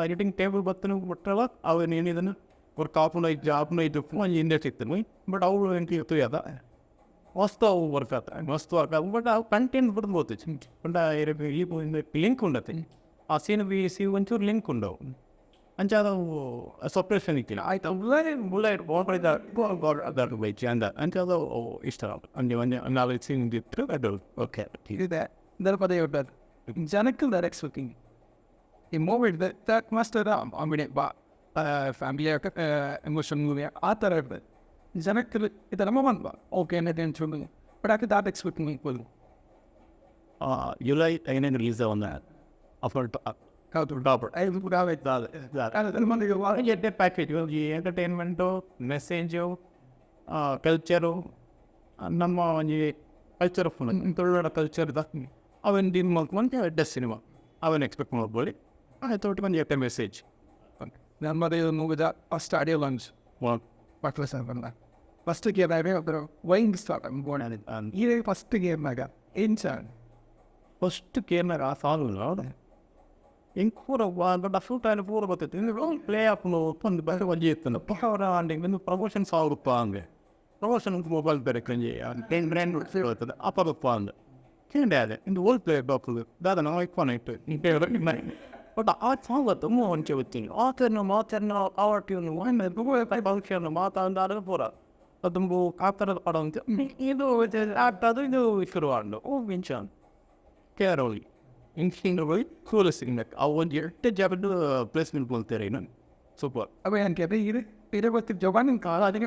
ಎಡಿಟಿಂಗ್ ಟೇಬಲ್ ಬತ್ತನು ಬಿಟ್ರವ ಅವು ಏನಿದನ್ನು ವರ್ಕ್ ಆಪುನ ಇಜ್ಜಿ ಆಪುನ ಇದ್ದು ಒಂಜಿ ಇಂಡಸ್ಟ್ರಿ ಇತ್ತು ಬಟ್ ಅವು ಎಂಕ್ ತೂಯದ ಮಸ್ತ್ ಅವು ವರ್ಕ್ ಆತ ಮಸ್ತ್ ವರ್ಕ್ ಆತ ಬಟ್ ಅವು ಕಂಟೆಂಟ್ ಬರ್ಬೋದು ಪಂಡ ಈ ಲಿಂಕ್ ಉಂಡತೆ ಆ ಸೀನ್ ಬಿ ಸಿ ಒಂಚೂರು ಲಿಂಕ್ ಉಂಡವು ಅಂಚಾದ ಅವು ಸಪ್ರೇಷನ್ ಇತ್ತಿಲ್ಲ ಆಯ್ತು ಬುಲೆಟ್ ಬೈಚಿ ಅಂದ ಅಂಚಾದ ಇಷ್ಟ ಒಂಜಿ ಒಂಜಿ ನಾಲ್ಕು ಸೀನ್ ಇತ್ತು ಅದು ಓಕೆ ಇದೆ ಧರ್ಮದ ಹೇಳ್ತಾರೆ ಜನಕ್ಕೆ ಡೈರೆಕ್ಟ್ ಶೂಟಿಂಗ್ ಈ ಮೂವಿ that ಮಸ್ತ್ ಅದ ಆಮೇಲೆ ಬಾ ಫ್ಯಾಮಿಲಿ ಎಮೋಷನ್ ಮೂವಿ ಆ ಥರ ಇರ್ತದೆ ಜನಕ್ಕೆ ಇದು ನಮ್ಮ ಬಂದ್ವಾ ಓಕೆ ಏನಿದೆ ಅಂತ ಬಟ್ ಯಾಕೆ ದಾಟ್ ಎಕ್ಸ್ಪೆಕ್ಟಿಂಗ್ ಈಕ್ವಲ್ ಜುಲೈ 5 ರಿಲೀಸ್ ಆವೊಂದು ಅಫರ್ ಹೌದು ಟಾಪ್ ಐದು ಕೂಡ ಎಡ್ಡೆ ಪ್ಯಾಕೇಜ್ ಒಂಜಿ ಎಂಟರ್ಟೈನ್ಮೆಂಟು ಮೆಸೇಜು ಕಲ್ಚರು ನಮ್ಮ ಒಂಜಿ ಕಲ್ಚರ್ ಫುಲ್ ತುಳುನಾಡ ಕಲ್ಚರ್ ಅವೆನ್ ಡೀಲ್ ಮಲ್ಕೊಂಡು ಎಡ್ಡೆ ಸಿನಿಮಾ ಅವೆನ್ ಎಕ್ಸ್ಪೆಕ್ಟ್ ಮಾಡ್ಬೋದು ಆಯ್ತು ಒಟ್ಟು ಒಂಜಿ ಎಡ್ಡೆ ಮೆಸೇಜ್ ನಮ್ಮದೇ ಮೂವಿದ first audio launch Patla sir ಬಂದ ಫಸ್ಟ್ ಗೇಮ್ ಆಗಿ ಒಬ್ಬರು ವೈನ್ ಸ್ಟಾರ್ಟ್ ಈ ಫಸ್ಟ್ ಗೇಮ್ ಆಗ ಏನು ಸರ್ ಫಸ್ಟ್ ಗೇಮ್ನಾಗ ಆ ಸಾಂಗ್ ಎಂಕ್ ಪೂರ ದೊಡ್ಡ ಶೂಟ್ ಆಯ್ನ ಪೂರ ಗೊತ್ತಿತ್ತು ಪ್ಲೇ ಆಫ್ ಒಂದು ಬೇರೆ ಒಂಜಿ ಇತ್ತು ಅವರ ಅಂಡ್ ಪ್ರಮೋಷನ್ ಸಾಂಗ್ ಉಪ್ಪ ಹಂಗೆ ಪ್ರಮೋಷನ್ ಮೊಬೈಲ್ ಬೇರೆ ಕಂಜಿ ಬ್ರ್ಯಾಂಡ್ ಬರ್ತದೆ ಅಪ್ಪ ಬಪ್ಪ ಅಂದ ಕೇಂಡೆ ಅದೇ ಇಂದು ಓಲ್ಡ್ ಪ್ಲೇ ಬಾಪುದು ದಾದ ನಾವು ಇಕ್ವಾನ ಇಟ್ಟು ಬಟ್ ಆ ಸಾಂಗ್ ತುಂಬ ಒಂಚೆ ಗೊತ್ತೀನಿ ಆತನ ಮಾತನ್ನ ಆವ ಟ್ಯೂನ್ ಫಂಕ್ಷನ್ ಮಾತಾಂದಾರ ಪೂರ ಅದು ಆ ಥರದ ಪಡ ಅಂತ ಇದು ಆಗ್ತದೆ ಇದು ಶುರುವಾಂಡು ಓ ವಿಂಚಾನ್ ಕೇರೋಲಿ ಇಂಚಿಂಗ್ ಹೋಗಿ ಕೂಲ ಸಿಗ್ಬೇಕು ಅವು ಒಂದು ಎಟ್ಟು ಜಾಬದ್ದು ಪ್ಲೇಸ್ಮೆಂಟ್ ಬೋಲ್ತಾರೆ ನಾನು ಸೂಪರ್ ಅವೇ ಅಂತ ಇದು ಇದು ಗೊತ್ತಿದ್ದು ಜವಾನ್ ಕಾಲ ಅದಕ್ಕೆ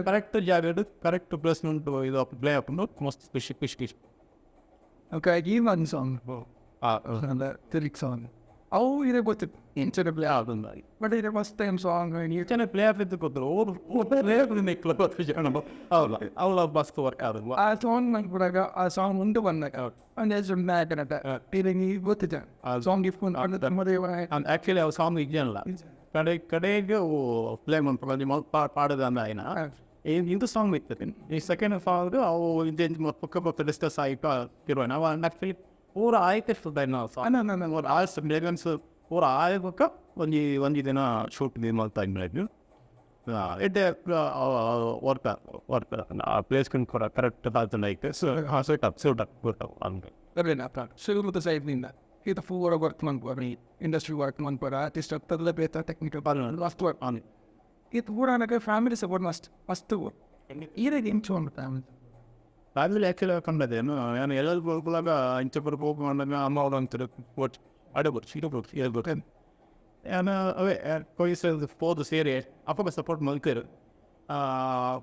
ಕರೆಕ್ಟ್ ಜಾಗ ಕರೆಕ್ಟ್ ಪ್ಲೇಸ್ಮೆಂಟ್ ಇದು ಪ್ಲೇ ಹಾಕೊಂಡು ಮಸ್ತ್ ಖುಷಿ ಖುಷಿ ಖುಷಿ ಓಕೆ ಈ ಒಂದು ಸಾಂಗ್ ತಿರುಗಿ ಸಾಂಗ್ ಅವು ಇದೆ ಗೊತ್ತಿತ್ತು ಇಂಚರ ಪ್ಲೇ ಅದೊಂದಾಗಿ ಬಟ್ ಇದು ಫಸ್ಟ್ ಟೈಮ್ ಸಾಂಗ್ ನೀವು ಚೆನ್ನಾಗಿ ಪ್ಲೇ ಆಫ್ ಇದ್ದು ಗೊತ್ತಿಲ್ಲ ಹೌದಾ ಅವಳ ಮಸ್ತ್ ವರ್ಕ್ ಆದ ಆ ಸಾಂಗ್ ನಂಗೆ ಬಿಡಾಗ ಆ ಸಾಂಗ್ ಮುಂದೆ ಬಂದಾಗ ಒಂದು ಹೆಸರು ಮ್ಯಾಕನಟ ಇದು ಗೊತ್ತಿದೆ ಸಾಂಗ್ ಇಫ್ಕೊಂಡು ಆ್ಯಕ್ಚುಲಿ ಅವು ಸಾಂಗ್ ಇದೆಯಲ್ಲ ಕಡೆ ಕಡೆಗೆ ಪ್ಲೇ ಮಾಡ್ಕೊಂಡು ಪಾಡದ ಅಂದ ಇಂದು ಸಾಂಗ್ ಇರ್ತದೆ ಈ ಸೆಕೆಂಡ್ ಸಾಂಗ್ ಅವು ಪಕ್ಕ ಪಕ್ಕ ಡಿಸ್ಕಸ್ ಆಗಿ ಇರುವ ನಾವು ಆ್ಯಕ್ಚುಲಿ ಪೂರ ಆಯ್ತು ನಾವು ಸಾಂಗ್ ಆಯ್ತು ಬೇಗನ್ಸ್ ಪೂರ ಆಯ್ಬೇಕ ಒಂಜಿ ಒಂಜಿ ದಿನ ಶೂಟ್ ಮಾಡ್ತಾ ಇದ್ವಿ ಎಡ್ಡೆ ವರ್ಕ್ ವರ್ಕ್ ಆ ಪ್ಲೇಸ್ಕೊಂಡು ಕೂಡ ಕರೆಕ್ಟ್ ಆಯ್ತು ಸೊ ಹಾಂ ಸೂಟ್ ಅಪ್ ಸೂಟ್ ಅಪ್ ಗೊತ್ತಾಗ ಹಂಗೆ ಶುರುದ ಸೈಡ್ನಿಂದ ಇದು ಫುಲ್ ವರ್ಕ್ ಮಾಡ್ಬೋದು ಇಂಡಸ್ಟ್ರಿ ವರ್ಕ್ ಮಾಡ್ಬೋದು ಆರ್ಟಿಸ್ಟ್ ಆಗ್ತದಲ್ಲ ಬೇಕಾ ಟೆಕ್ನಿಕಲ್ ಮಸ್ತ್ ವರ್ಕ್ ಆನ್ ಇದು ಪೂರ ನನಗೆ ಫ್ಯಾಮಿಲಿ ಸಪೋರ್ಟ್ ಮಸ್ತ್ ಮಸ್ತ್ ಈ ಇಂಚು ಒಂದು ಫ್ಯಾಮಿಲಿ ಫ್ಯಾಮಿಲಿ ಆ್ಯಕ್ಚುಲಿ ಕಂಡದೇನು ನಾನು ಎಲ್ಲೆಲ್ಲಿ ಹೋಗುವಾಗ ಇಂಚಪುರ ಹೋಗುವಾಗ ಅಮ್ಮ ಅವ್ರು ಅಂತಾರೆ ಒಟ್ಟು ಅಡಬೋದು ಸಿಗಬೋದು ಹೇಳ್ಬೇಕು ನಾನು ಅವೇ ಕೊಯ್ಸ್ ಪೋದು ಸೇರಿ ಅಪ್ಪ ಸಪೋರ್ಟ್ ಮಲ್ತೇರು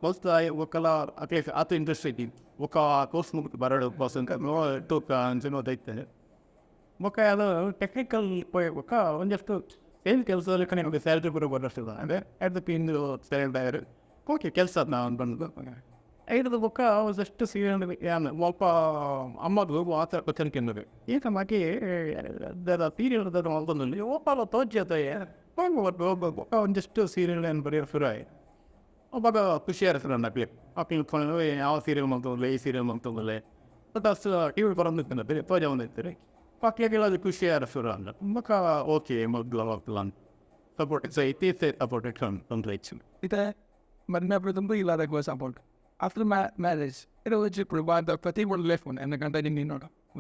ಮಲ್ತ ಒಕ್ಕಲ ಅದೇ ಆತ ಇಂಟ್ರೆಸ್ಟ್ ಐತಿ ಒಕ್ಕ ಕೋರ್ಸ್ ಮುಗಿದು ಬರೋಡು ಬಸ್ ಅಂತ ಟೂಕ ಅಂಚೆ ಬೊಕ್ಕ ಅದು ಟೆಕ್ನಿಕಲ್ ಬೊಕ್ಕ ಒಂದಷ್ಟು ಸೇಮ್ ಕೆಲಸದಲ್ಲಿ ಕಣೆ ನಮಗೆ ಸ್ಯಾಲ್ರಿ ಕೂಡ ಬರೋಷ್ಟಿಲ್ಲ ಅಂದರೆ ಅಟ್ the pin salary okay ಕೆಲಸ ನಾನು ಬಂದು ಐದು ಬೊಕ್ಕ ಒಂದಷ್ಟು ಸೀರೆ ಒಬ್ಬ ಅಮ್ಮದು ಆ ಥರ ಗೊತ್ತಿರ್ಕಿನ್ನದು ಈಗ ಮಾಕಿ ಸೀರಿಯಲ್ ಮಲ್ತೊಂದು ಓಪಾಲ ತೋಜ್ಯತೆ ಒಂದಿಷ್ಟು ಸೀರಿಯಲ್ ಏನು ಬರೆಯೋ ಶುರು ಆಯ್ತು ಅವಾಗ ಖುಷಿ ಇರ್ತದೆ ನನ್ನ ಅಪ್ಲಿ ಯಾವ ಸೀರಿಯಲ್ ಮಲ್ತೊಂದಿಲ್ಲ ಈ ಸೀರಿಯಲ್ ಮಲ್ತೊಂದಿಲ್ಲ ಬಟ್ ಅಷ್ಟು ಟಿ ವಿ ಬರೋದು ಬೇರೆ ತೋಜ ಒಂದಿರ್ತಾರೆ ಮಕ್ಕಳಿಗೆಲ್ಲ ಅದು ಖುಷಿ ಶುರು ಅಂದ ಮಕ್ಕ ಓಕೆ ಮೊದಲು ಹೋಗ್ತಿಲ್ಲ ಅಂತ ಸಪೋರ್ಟ್ ಸೊ ಇತ್ತೀಚೆ ಸಪೋರ್ಟ್ ತೊಂದರೆ ಹೆಚ್ಚು ಇದು ಮದುವೆ ತುಂಬ ಇಲ್ಲ ಸಪೋರ್ಟ್ ಆಫ್ಟರ್ ಮ್ಯಾರೇಜ್ ಇದು ಪ್ರಭಾದ ಪ್ರತಿ ಒಂದು ಲೈಫ್ ಎನ್ನ ಗಂಟ ನಿನ್ನ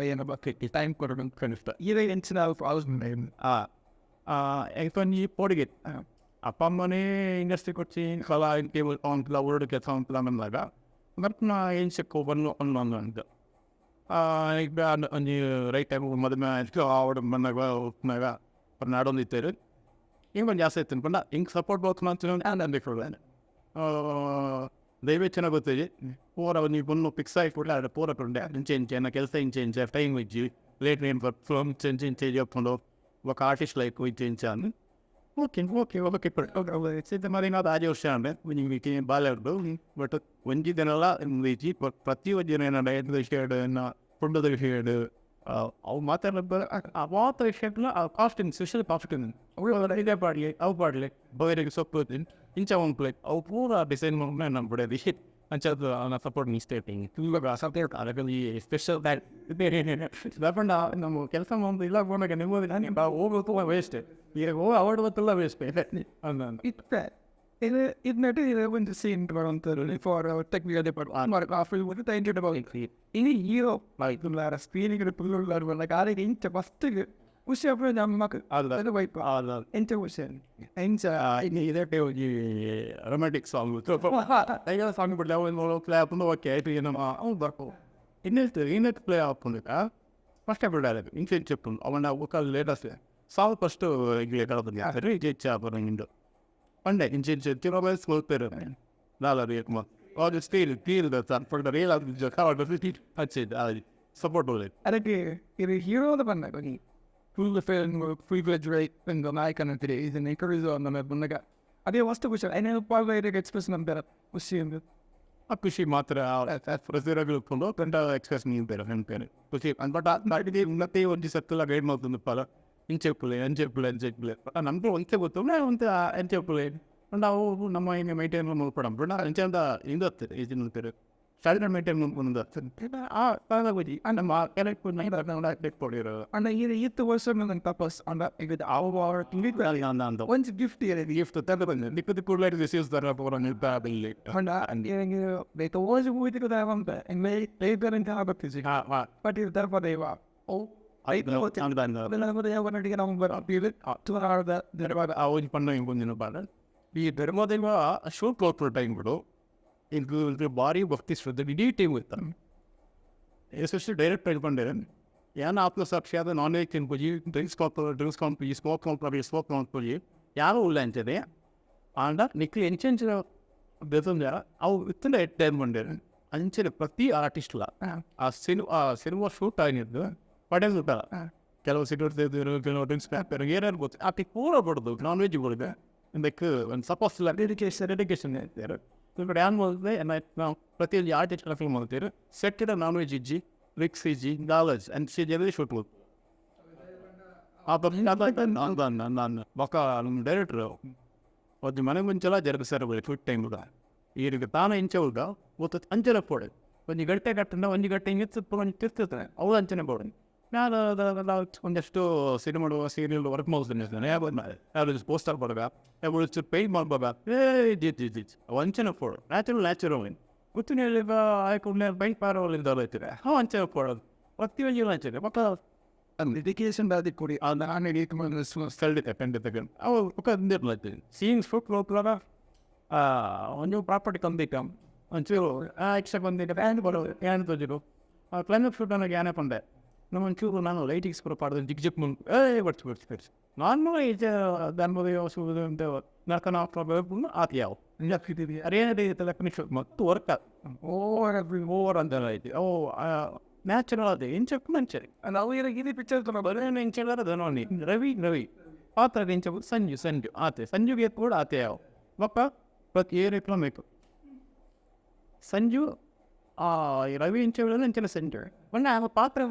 ಏನು ಬಗ್ಗೆ ಟೈಮ್ ಕೊಡಬೇಕು ಕನಿಷ್ಠ ಇದೇ ಹೆಂಚಿನ ಯಾಕಂದ್ರೆ ಈ ಪೋಡಿಗೆ ಅಪ್ಪ ಅಮ್ಮನೇ ಇಂಡಸ್ಟ್ರಿ ಕೊಚ್ಚಿ ಕಲಾ ಕೇಬಲ್ ಆನ್ಲ ಓಡೋಕೆ ಕೆಲಸ ಅಂತೆಲ್ಲ ಬಂದಾಗ ಮತ್ತು ನಾ ಏನು ಸಿಕ್ಕು ಬಂದು ಅನ್ನೋ ಅಂತ ಈಗ ಒಂಜಿ ರೈಟ್ ಟೈಮ್ ಮದುವೆ ಆಯ್ತು ಆವಡ ಬಂದಾಗ ಹೋಗ್ನಾಗ ನಾಡೊಂದು ಇತ್ತೇರು ಹಿಂಗೆ ಒಂದು ಜಾಸ್ತಿ ಇತ್ತು ಪಂಡ ಹಿಂಗೆ ಸಪೋರ್ಟ್ ಬೇಕು ಅಂತ ನಾನು ಅಂದ್ಕೊಳ್ಳೆ ದಯವೇ ಚೆನ್ನಾಗಿ ಗೊತ್ತಿದೆ ಪೂರ ನೀವು ಬಂದು ಫಿಕ್ಸ್ ಆಗಿ ಕೊಡಲೆ ಅದು ಪೂರ ಕೊಂಡೆ ಇಂಚೆ ಇಂಚೆ ನನ್ನ ಕೆಲಸ ಇಂಚೆ ಇಂಚೆ ಟೈಮ್ ಇಜ್ಜಿ ಲೇಟ್ ನೇಮ್ ಫಿಲ್ಮ್ ಇಂಚೆ ಇಂಚೆ చెప్పుಕೊಂಡು ఒక ಆರ್ಟಿಸ್ಟ್ ಲೈಕ್ ಇಂಚೆ ಇಂಚೆ అని ಓಕೆ ಓಕೆ ಓಕೆ మరి ನಾದು ಆಜೆ ವರ್ಷ ಅಂದ್ರೆ ನಿಮಗೆ ಬಾಲ್ಯ ಉಂಟು ಬಟ್ ಒಂಜಿ ದಿನಲ ಇಜ್ಜಿ ಪ್ರತಿ ಒಂಜಿ ದಿನ ಡಯಟ್ ಶೇಡ್ ಫುಡ್ಡದ ಶೇಡ್ ಅವು ಮಾತಾಡ ಆ ಮಾತ್ರ ವಿಷಯ ಕಾಸ್ಟ್ಯೂಮ್ ಸ್ಪೆಷಲ್ ಕಾಸ್ಟ್ಯೂಮ್ ಅವು ಇದೇ ಪಾಡ್ಲಿ ಅವು ಪಾಡ್ಲಿ ಬೈರಿಗೆ ಸೊಪ್ಪು ಇಂಚ ಒಂದು ಪ್ಲೇಟ್ ಅವು ಪೂರ ಡಿಸೈನ್ ಮಾಡಿ ನಾನು ಬಿಡೋದು ಅಂಚಾದ ಅವನ ಸಪೋರ್ಟ್ ಮಿಸ್ಟೇಕಿಂಗ್ ತುಂಬ ಸಪೋರ್ಟ್ ಅದಕ್ಕೆ ಈ ಸ್ಪೆಷಲ್ ದಾಪಂಡ ನಮ್ಮ ಕೆಲಸ ಒಂದು ಇಲ್ಲ ಹೋದಾಗ ನಿಮ್ಮದು ನಾನು ಹೋಗೋದು ವೇಸ್ಟ್ ಈಗ ಹೋಗಿ ಅವಾರ್ಡ್ ಗೊತ್ತಿಲ್ಲ ವೇಸ್ಟ್ ಅಂದ ಇತ್ತೆ ಇದು ಇದನ್ನೆಟ್ಟು ಇದು ಒಂದು ಸೀನ್ ಬರುವಂಥದ್ದು ಫಾರ್ ಟೆಕ್ನಿಕಲ್ ಡಿಪಾರ್ಟ್ಮೆಂಟ್ ಆ ಫಿಲ್ಮ್ ಇനി ಹೀರೋ ಉಳ್ಳಾರ ಸ್ಕ್ರೀನಿಗೆ ಪುಳ್ಳುಳ್ಳಾರು ಬಂದಾಗ ಆರಿಗೆ ಇಂಚ ಫಸ್ಟಿಗೆ ಖುಷಿ ಆಪುನ ನಮ್ಮಕ್ ಅಲ್ಲ ವೈಪ್ ಅಲ್ಲ ಎಂಚ ಖುಷಿ ಎಂಚ ಇದಕ್ಕೆ ಈ ರೊಮ್ಯಾಂಟಿಕ್ ಸಾಂಗ್ ಈಗ ಸಾಂಗ್ ಬಿಡಲಿ ಅವನು ಪ್ಲೇ ಆಪುಂಡು ಓಕೆ ಆಯ್ತು ಏನೋ ಅವ್ನು ಬರ್ಕೋ ಇನ್ನೆಷ್ಟು ಇನ್ನೆಷ್ಟು ಪ್ಲೇ ಆಪುಂಡು ಫಸ್ಟ್ ಬಿಡಾರೆ ಇಂಚೆ చెప్తుంది ಅವನ ఒక లేటెస్ట్ సాంగ్ ఫస్ట్ ಕಳಪತಿ ಇಚ್ಛೆ ಆಪುಂಡು ಪಂಡೆ ಇಂಚೆ ಇಂಚೆ ತಿರೋಬೈಸ್ ಕೊಲ್ಪೇರು ನಾಲ್ಕು ಏಕಮ ಅದು ಸ್ಟೀಲ್ ಸ್ಟೀಲ್ ಪಂಡ ರಿಯಲ್ ಹಚ್ಚಿದ್ದು ಅದು ಸಪೋರ್ಟ್ ಒಳ್ಳೆ ಅದಕ್ಕೆ ಇದು ಹೀರೋದ ಬಂದಾಗ ಫುಲ್ ಫಿಲ್ಮ್ ಫುಲ್ ಗ್ರಾಜುಯೇಟ್ ಒಂದು ನಾಯಕನ ಅಂತೀರಿ ಇದನ್ನ ಎನ್ಕರೇಜ್ ನಮ್ಮ ಬಂದಾಗ ಅದೇ ವಸ್ತು ಖುಷಿ ಏನೇನು ಎಕ್ಸ್ಪ್ರೆಸ್ ನಂಬ್ತಾರೆ ಖುಷಿ ಅಂದ್ರೆ ಆ ಖುಷಿ ಮಾತ್ರ ಪ್ರತಿರೋಗಲು ಗಂಟ ಎಕ್ಸ್ಪ್ರೆಸ್ ನೀಂಪೇರು ನೆನಪೇರು ಖುಷಿ ಬಟ್ ನಾಟಿಗೆ ಉನ್ನತಿ ಒಂದು ಸತ್ತಲ್ಲ ಗೈಡ್ ಮಾಡ್తుంది ಪಲ ಇಂಚೆಪ್ಪುಲೆ ಅಂಚೆಪ್ಪುಲೆ ಅಂಚೆಪ್ಪುಲೆ ನಮ್ಗೆ ಒಂತೆ ಗೊತ್ತು ಒಂತೆ ಅಂಚೆಪ್ಪುಲೆ ನಾವು ನಮ್ಮ ಹಿಂಗೆ ಮೈಂಟೈನ್ ಮಾಡ್ಕೊಡಂ ಬಟ್ ಅಂಚೆ ಅಂತ ಹಿಂದತ್ತೆ ಇದನ್ನ పేరు ಸ್ಟ್ಯಾಂಡರ್ಡ್ ಮೈಂಟೈನ್ ಮಾಡ್ಕೊಂಡು ಆ ಆ ನಮ್ಮ ಕರೆಕ್ಟ್ ಅಣ್ಣ ಇದು ಇತ್ತು ವರ್ಷ ನನ್ನ ತಪಸ್ ಅಣ್ಣ ಈಗ ಅವ ಅಂತ ಒಂದು ಗಿಫ್ಟ್ ಇದೆ ಗಿಫ್ಟ್ ತಂದು ಬಂದೆ ನಿಕ್ಕದ ಕೂಡಲೇ ರಿಸೀವ್ಸ್ ಇಲ್ಲಿ ಅಣ್ಣ ಬೇಕು ಓಜು ಮೂವಿಗೆ ಅಂತ ಅಂತ ಆಗುತ್ತೆ ಹಾಂ ಹಾಂ ಬಟ್ ಇದು ಧರ್ಮದೇವ ಓ ಆ ಒಂಜಿ ಪಂಡ ಇಂಕೊಂದಿನ ಪಾಡ ಈ ಧರ್ಮದೇವ ಶೂಟ್ ಹೋಗ್ಬಿಟ್ಟು ಟೈಮ್ ಬಿಡು ಇದು ಭಾರಿ ಭಕ್ತಿ ಶ್ರದ್ಧೆ ಇಡೀ ಟೀಮ್ ಇರ್ತಾರೆ ಎಸ್ಪೆಷಲಿ ಡೈರೆಕ್ಟ್ ಹೇಳ್ಕೊಂಡೆ ಏನ ಆತ್ಮಸಾಕ್ಷಿಯಾದ ನಾನ್ ವೆಜ್ ತಿನ್ಪುಜಿ ಡ್ರಿಂಕ್ಸ್ ಕಾಂಪ್ ಡ್ರಿಂಕ್ಸ್ ಕಾಂಪುಜಿ ಸ್ಮೋಕ್ ಕಾಂಪುಜಿ ಸ್ಮೋಕ್ ಕಾಂಪುಜಿ ಯಾರು ಉಲ್ಲ ಅಂಚದೆ ಆಂಡ ನಿಕ್ಲು ಎಂಚೆಂಚಿನ ಬೆದಂದ ಅವು ಇತ್ತಂಡ ಎಟ್ಟೆ ಬಂಡೇರು ಅಂಚನೆ ಪ್ರತಿ ಆರ್ಟಿಸ್ಟ್ಲ ಆ ಸಿನಿಮಾ ಶೂಟ್ ಆಗಿದ್ದು ಪಡೆದು ಕೆಲವು ಸಿಗರೇಟ್ ತೆಗೆದಿರು ಕೆಲವು ಡ್ರಿಂಕ್ಸ್ ಹಾಕ್ತಾರೆ ಏನೇನು ಗೊತ್ತು ಆಕೆ ಪೂರ ಬಡ್ದು ನಾನ್ ವೆಜ್ ಬಡಿದೆ ಇದಕ್ಕೆ ಒಂದು ಸಪೋಸ್ ಡೆಡಿಕೇಶನ್ ಡೆಡಿಕೇಶನ್ ಹೇಳ್ತಾರೆ ಈ ಕಡೆ ಏನು ಮಾಡಿದೆ ನಾವು ಪ್ರತಿಯೊಂದು ಆರ್ಟಿಸ್ಟ್ ಫಿಲ್ಮ್ ಮಾಡ್ತೀರಿ ಸೆಟ್ಟಿದ ನಾನ್ ವೆಜ್ ಇಜ್ಜಿ ರಿಕ್ಸ್ ಇಜ್ಜಿ ನಾಲೆಜ್ ಅಂಡ್ ಸಿ ಶೂಟ್ ಮಾಡ್ತು ನಾನು ಬೊಕ್ಕ ನಮ್ಮ ಡೈರೆಕ್ಟ್ರು ಒಂದು ಮನೆ ಮುಂಚೆಲ್ಲ ಜರುಗಿಸ್ತಾರೆ ಶೂಟ್ ಟೈಮ್ ಕೂಡ ಈಗ ತಾನೇ ಇಂಚೆ ಉಂಟ ಗೊತ್ತ ಅಂಚನೆ ಪೋಡೆ ಒಂದು ಗಂಟೆ ಕಟ್ಟಂಡ ಒಂದು ಗಂಟೆ ಹಿಂಗೆ ಒಂದು ತಿರ್ತಿರ್ತಾನೆ ಅವಳು ಅಂಚನೆ ಬೋಡೆ ನಾನು ಒಂದಷ್ಟು ಸಿನಿಮಾ ಸೀರಿಯಲ್ ವರ್ಕ್ ಮಾಡ್ತೀನಿ ಯಾರು ಪೋಸ್ಟರ್ ಬಡಗ ಯಾರು ಪೇಂಟ್ ಮಾಡ್ಬಾಗ ಏ ಜಿ ಜಿ ಜಿ ವಂಚನೆ ಪೋಡು ನ್ಯಾಚುರಲ್ ನ್ಯಾಚುರಲ್ ಗೊತ್ತಿನ ಆಯ್ಕೊಂಡು ಬೈಕ್ ಪಾರೋಲಿಂದ ಐತಿರ ಹಾಂ ಅಂಚನೆ ಪೋಡೋದು ಪ್ರತಿಯೊಂದು ಅಂಚನೆ ಮಕ್ಕ ಡೆಡಿಕೇಶನ್ ದಾದಿ ಕೊಡಿ ನಾನು ಖಂಡಿತ ಖಂಡಿತ ಅವು ಸೀನ್ಸ್ ಫುಟ್ ಹೋಗ್ಲಾಗ ಒಂದು ಪ್ರಾಪರ್ಟಿ ಕಂದಿಕ್ಕ ಒಂಚೂರು ಎಕ್ಸ್ಟ್ರಾ ಬಂದಿದ್ದೆ ಫ್ಯಾನ್ ಬರೋದು ಫ್ಯಾನ್ ತೊಜರು ಆ ಕ್ಲೈಮೇಟ್ ಶೂಟ್ ಅನ್ನೋಕೆ ಏನೇ ಪಂಡೆ ನಮ್ಮ ಒಂಚೂರು ನಾನು ಲೈಟಿಂಗ್ಸ್ ಕೂಡ ಪಾಡ್ದು ಜಿಗ್ ಜಿಗ್ ಮುಂದೆ ಏ ಬರ್ಚು ಬರ್ಚು ಬರ್ಚು ನಾರ್ಮಲ್ ಧರ್ಮದ ಅಂತ ನರ್ಕನ ಆತ ಯಾವ ಅರೇನೇ ಮತ್ತು ವರ್ಕ್ ಓವರ್ ಓವರ್ ಅಂತ ಐತಿ ಓ ನ್ಯಾಚುರಲ್ ಅದೇ ಇಂಚಕ್ಕೆ ಮಂಚರಿ ನಾವು ಇದು ಪಿಕ್ಚರ್ ಬರೀ ಇಂಚೆಲ್ಲರ ಧನೋನಿ ರವಿ ರವಿ ಪಾತ್ರ ಇಂಚ ಸಂಜು ಸಂಜು ಆತೆ ಸಂಜುಗೆ ಕೂಡ ಆತೆ ಯಾವ ಬಪ್ಪ ಪ್ರತಿ ಏರಿಪ್ಲ ಬೇಕು ಸಂಜು ರವಿ ಇಂಚ ಅಂಚನೆ ಸಂಜು ಬಣ್ಣ ಆ ಪಾತ್ರ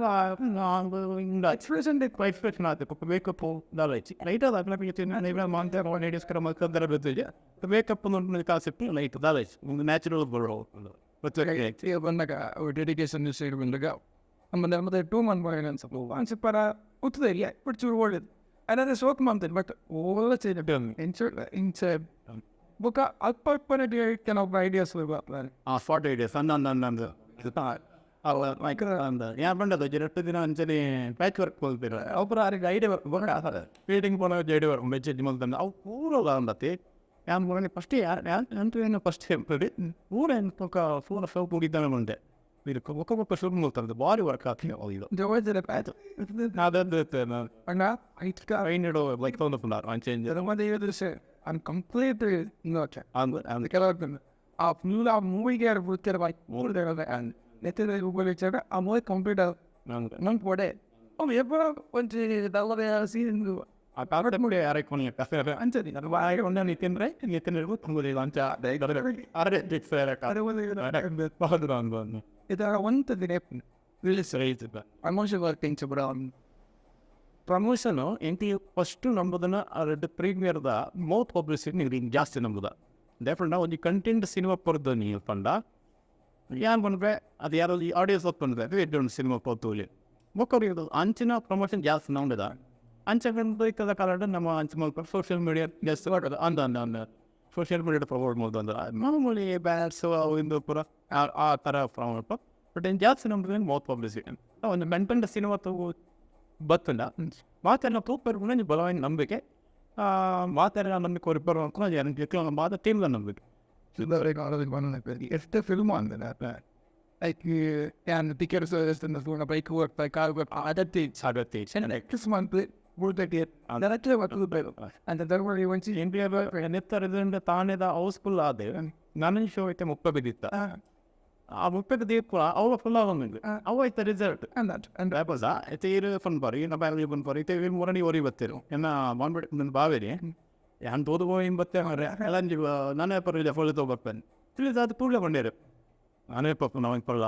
ಎಕ್ಸ್ಪ್ರೆಷನ್ ಎಕ್ಸ್ಪ್ರೆಷನ್ ಆತೆ ಪಕ್ಕ ಮೇಕಪ್ ದಾಲೈಚಿ ಲೈಟ್ ಅದು ಮೇಕಪ್ ಕಾನ್ಸೆಪ್ಟ್ ಲೈಟ್ ದಾಲೈಚಿ ಒಂದು ನ್ಯಾಚುರಲ್ ಬರೋ ಮತ್ತೆ ಬಂದಾಗ ಡೆಡಿಕೇಶನ್ ಸೈಡ್ ಬಂದಾಗ ನಮ್ಮ ಧರ್ಮದ ಟೂ ಮನ್ ಬಾಯ್ ಅನ್ಸಪ್ಪ ಅನ್ಸಪ್ಪಾರ ಗೊತ್ತದೆ ಇಲ್ಲ ಬಟ್ ಚೂರು ಒಳ್ಳೇದು ಅದಾದ್ರೆ ಸೋಕ್ ಮಾಡ್ತೇನೆ ಬಟ್ ಓಲ್ಲ ಇಂಚ ಇಂಚ ಬೊಕ ಅಲ್ಪ ಅಲ್ಪನೆ ಕೆಲವೊಬ್ಬ ಐಡಿಯಾಸ್ ಆ ಫಾರ್ಟಿ ಐಡಿಯಾಸ್ ಅಂದ ಅಂದ ಅಂದ ಅಂದ ಯಾರು ಬಂಡದ ಎರಡು ದಿನ ಅಂಚನೆ ಪ್ಯಾಚ್ ವರ್ಕ್ ಹೋಗ್ತೀರ ಒಬ್ಬರು ಆರಿಗೆ ಐಡಿಯಾ ವರ್ಕ್ ಬರೋಣ ಪೇಂಟಿಂಗ್ ಪೋನ ಐಡಿಯಾ ವರ್ಕ್ ಮೆಚ್ಚೇಜ್ ಮಲ್ತಂದ ಅವು ಪೂರ ಅಂದತಿ ಯಾನ್ ಮೊನ್ನೆ ಫಸ್ಟ್ ಅಂತೂ ಏನು ಫಸ್ಟ್ ಹೇಳಿ ಪೂರ ఒక ಫೋನ್ ಸೋಪ್ ಹೋಗಿದ್ದಾನೆ ಮುಂದೆ ಇದು ಒಕ್ಕೊಕ್ಕ ಶುರು ಮಾಡ್ತಾರೆ ಭಾರಿ ವರ್ಕ್ ಆಗ್ತದೆ ಇದು ಅಣ್ಣ ಐಟ್ಕ ಲೈಕ್ ತೊಗೊಂಡು ಚೇಂಜ್ I'm completely not. ಕೆಲವು ಆ ಫುಲ್ ಆ ಮೂವಿಗೆ ನೆತ್ತಿದ ಉಪಯೋಗಿಸಾಗ ಆ ಮೂವಿ ಕಂಪ್ಲೀಟ್ ನಂಗೆ ಕೊಡೆ ಅವ್ನು ಎಪ್ಪೋ ಒಂಜಿ ದಲ್ಲದ ಸೀನ್ ಆ ಕಾರಣ ಮುಡಿ ಯಾರಕ್ಕೆ ಅಂಚದಿ ಅದು ಬಾಯಿಗೆ ಒಂದೇ ನಿತಿನ್ರೆ ನಿತಿನ್ ಅಂಚ ಅರೆ ಬಹದು ಅನ್ಬೋದು ಇದರ ಒಂದು ದಿನ ಪ್ರಮೋಷನ್ ವರ್ಕಿಂಗ್ ಪ್ರಮೋಷನ್ ಎಂಟಿ ಫಸ್ಟ್ ನಂಬುದನ್ನ ರೆಡ್ ಪ್ರೀಮಿಯರ್ದ ಮೌತ್ ಪಬ್ಲಿಸಿಟಿ ನೀವು ಜಾಸ್ತಿ ನಂಬುದ. ದೇಫ್ರೆ ಒಂಜಿ ಕಂಟೆಂಟ್ ಸಿನಿಮಾ ಪೊರ್ದು ನೀವು ಪಂಡ ಯಾನ್ ಪನ್ಪೆ ಅದು ಯಾರೋ ಈ ಆಡಿಯನ್ಸ್ ಒತ್ಕೊಂಡ್ರೆ ಎಡ್ಡೆ ಉಂಡು ಸಿನಿಮಾ ಪೋತೂಲಿ ಬೊಕ್ಕ ಅಂಚಿನ ಪ್ರಮೋಷನ್ ಜಾಸ್ತಿ ನಮ್ದದ ಅಂಚ ಇತ್ತದ ಕಾಲಡ್ ನಮ್ಮ ಅಂಚ ಮಲ್ಪ ಸೋಷಿಯಲ್ ಮೀಡಿಯಾ ಜಾಸ್ತಿ ಮಾಡೋದು ಅಂದ ಅಂದ ಅಂದ ಸೋಷಿಯಲ್ ಮೀಡಿಯಾ ಪ್ರಮೋಟ್ ಮಾಡೋದು ಅಂದ್ರೆ ಮಾಮೂಲಿ ಬ್ಯಾನರ್ಸ್ ಅವು ಇಂದು ಪೂರ ಆ ಥರ ಪ್ರಮೋಟ್. ಬಟ್ ಏನು ಜಾಸ್ತಿ ನಮ್ದು ಮೌತ್ ಪಬ್ಲಿಸಿಟಿ ಒಂದು ಮೆಂಟೆಂಟ್ ಸಿನಿಮಾ ತಗೋ ಬತ್ತಲ್ಲ ಮಾತೆಲ್ಲ ತೂಪರ್ ಬಲವಾಗಿ ನಂಬಿಕೆ ಮಾತೆಲ್ಲ ನಂಬಿಕೆ ಅವ್ರು ಬರೋ ಮಾತ ಟೀಮ್ದ ನಂಬಿಕೆ. ಎಷ್ಟು ಫಿಲ್ಮ್ ಅಂದ್ರೆ ಲೈಕ್ ಯಾನ್ ಟಿಕೆಟ್ಸ್ ಬೈಕ್ ಹೋಗ್ತಾ ಕಾರ್ ಅದತ್ತೆ ಸಾಗತ್ತೆ ನೆಕ್ಸ್ಟ್ ಮಂತ್ ನೆತ್ತರದಿಂದ ತಾನೇದ ಹೌಸ್ಫುಲ್ ಆದ ನನ್ನ ಶೋ ಐತೆ ಮುಪ್ಪ ಬಿದ್ದಿತ್ತ ಆ ಮುಪ್ಪೆಗೆ ದೀಪ ಅವ ಫುಲ್ ಆಗೊಂಡು ಅವ ಐತೆ ರಿಸಲ್ಟ್ ವ್ಯಾಪಸ ಐತೆ ಇರು ಫನ್ ಬಾರಿ ಇನ್ನ ಬ್ಯಾರಿ ಬಂದು ಬಾರಿ ಐತೆ ಮುರಣಿ ಒರಿ ಬತ್ತಿರು ಎನ್ನ ಬಾನ್ಬಿಟ್ಟು ನನ್ನ ಬಾವೇರಿ ಯಾನ್ ತೋದು ಹೋಗಿ ಬತ್ತೆ ಎಲ್ಲ ನಾನೇ ಪರ್ವಿಲ್ಲ ಫುಲ್ ತಗೋಬರ್ತೇನೆ ತಿಳಿದ ಅದು ಕೂಡಲೇ ಬಂಡೇರು ನಾನೇ ಪಪ್ಪ ನಾವು ಪಲ್ಲ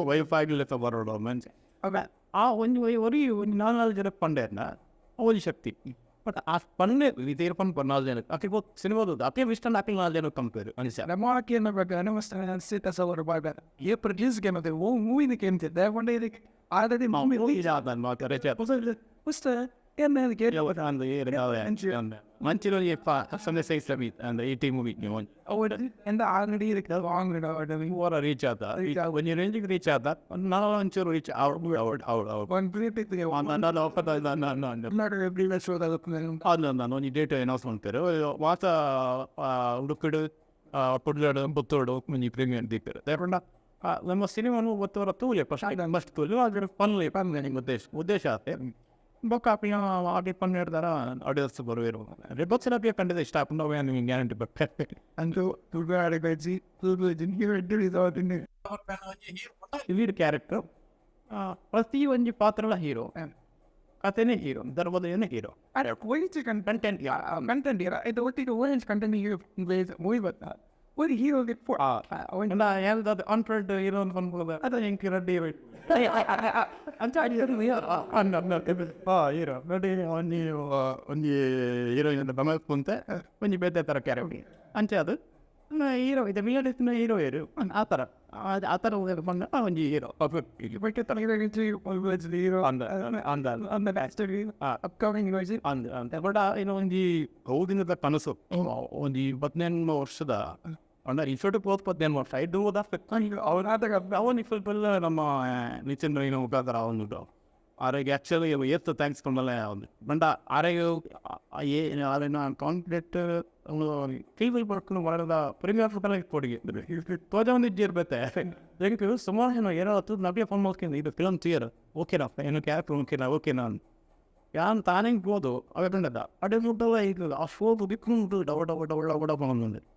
ವೈಫ್ ಆಗಲಿಲ್ಲ ಬರೋಡು ಮನ್ಸೆ ಆ ಒಂದು ಒರಿ ಒಂದು ನಾಲ್ಕು ಜನ ಪಂಡೇರ್ನ ಒಂದು ಶಕ್ತಿ. ಬಟ್ ಆ ಪಂಡೆ ಇದೇ ಪಂಡ್ ನಾಲ್ಕು ಜನ ಆಕೆ ಸಿನಿಮಾದ ಅತಿ ಇಷ್ಟ ನಾಲ್ಕು ನಾಲ್ಕು ಜನ ಕಂಪೇರ್ ಅನಿಸ ನಮ್ಮ ಆಕೆ ಏ ಪ್ರೊಡ್ಯೂಸ್ ಗೇಮ್ ಅದೇ ಓ ಮೂವಿದಕ್ಕೆ ಅಂತಿದ್ದೆ ಒಂದೇ ಇದಕ್ಕೆ ಆಲ್ರೆಡಿ ಮೂವಿ ರೀಚ್ ಆದ ಒಂಜಿ ರೇಂಜಿಗೆ ರೀಚ್ ಆದ ನಾವು ಒಂಚೂರು ರೀಚ್ ಔಟ್ ಔಟ್ ಔಟ್ ಅದು ನಾನು ಒಂಜಿ ಡೇಟ್ ಅನೌನ್ಸ್ ಮಾಡ್ತಾರೆ ಮಾತ ಉಡುಪಿಡು ಪುಡ್ಲಾಡು ಪುತ್ತೋಡು ಒಂಜಿ ಪ್ರೀಮಿಯರ್ ದೀಪೇರು ದೇಪಂಡ ನಮ್ಮ ಸಿನಿಮಾನು ಒತ್ತವರ ತೂಲೆ ಫಸ್ಟ್ ಫಸ್ಟ್ ತೂಲೆ ಅದ್ರ ಪನ್ಲೆ ಪನ್ಲೆ ಉದ್ದೇಶ ಉದ್ದೇಶ ಆತೆ ಬೊಕ್ಕ ಅಪ್ಪಿನ ಆಡಿ ಪನ್ ಹಿಡ್ದಾರ ಆಡಿಯನ್ಸ್ ಬರುವಿರು ರೆಬಲ್ಸ್ ಅಪ್ಪಿಯ ಖಂಡಿತ ಇಷ್ಟ ಆಪುಂಡು ಅವೇ ನಿಮಗೆ ಗ್ಯಾರಂಟಿ ಬರ್ತದೆ. ಅಂದು ಲೀಡ್ ಕ್ಯಾರೆಕ್ಟರ್ ಪ್ರತಿ ಒಂಜಿ ಪಾತ್ರಲ ಹೀರೋ ಕಥೆನೇ ಹೀರೋ ಧರ್ಮದೇನೇ ಹೀರೋ ಕಂಟೆಂಟ್ ಕಂಟೆಂಟ್ ಇದು ಒಟ್ಟಿಗೆ ಓರೆಂಜ್ ಕಂಟೆಂಟ್ ಮೂವಿ ಬರ್ತಾ ಒಂದು ಹೀರೋ ಯಾವ್ದಾದ್ರು ಅನ್ಫರ್ಡ್ ಹೀರೋ ಅಂತ ಅನ್ಬೋದು ಅದು ಹೆಂಗೆ ರೆಡ್ಡಿ ಅಂತ ಹೀರೋ ರೆಡ್ಡಿ ಒಂಜಿ ಒಂಜಿ ಹೀರೋಯಿನ್ ಕುಂತೆ ಒಂಜಿ ಬೇತೆ ಥರ ಕ್ಯಾರೆಕ್ಟರ್ ಅಂಚೆ ಅದು ಹೀರೋ ಇದೆ ಮಿಯಡಿಸ್ನ ಹೀರೋ ಹೀರೋ ಆ ಥರ ಆ ಥರ ಬಂದ ಒಂಜಿ ಹೀರೋ ಹೀರೋ ಅಂದ ಅಂದ ಅಪ್ಕಮಿಂಗ್ ಅಂದ ಅಂದ ಬಟ್ ಏನೋ ಒಂಜಿ ಬಹುದಿನದ ಕನಸು ಒಂದು 18 ವರ್ಷದ ಅಂದ್ರೆ ಇನ್ಸ್ಟಿಟ್ಯೂಟ್ ಹೋದ್ 18 ವರ್ಷ ಐದು ಹೋದ ಅವನಾದಾಗ ಅವನು ಫುಲ್ ನಮ್ಮ ನಿತಿನ್ ರೈನ ಮುಖಾಂತರ ಅವನು ಆರೋಗ್ಯ ಆ್ಯಕ್ಚುಲಿ ಏತ್ತು thanks ಕೊಂಡಲ್ಲ ಅವನು ಬಂಡ ಆರೋಗ್ಯ ಅದನ್ನು ಕಾನ್ಫಿಡೆಂಟ್ ಅವನು ಟಿ ವಿ ಬರ್ಕೊಂಡು ಮಾಡೋದ ಪ್ರೀಮಿಯರ್ ಕೊಡುಗೆ ತೋಜ ಒಂದು ಇಜ್ಜಿ ಇರ್ಬೇಕು ಎಂಕ್ ಸುಮಾರು ಜನ ಏನೋ ಹತ್ತು ನಮಗೆ ಫೋನ್ ಮಾಡ್ಕೊಂಡು ಇದು ಫಿಲಮ್ ಥಿಯರ್ ಓಕೆನಾ ಏನು ಕ್ಯಾರೆಕ್ಟರ್ ಓಕೆನಾ ಓಕೆನಾ ಯಾನ್ ತಾನೇ ಹೋದು ಅವೇ ಬಂದದ್ದ ಅಡೆ ಮುಟ್ಟಲ್ಲ ಈಗ ಆ ಫೋನ್ ಬಿಕ್ಕು ಡವ ಡವ ಡವ ಡವ ಡವ ಬಂದೆ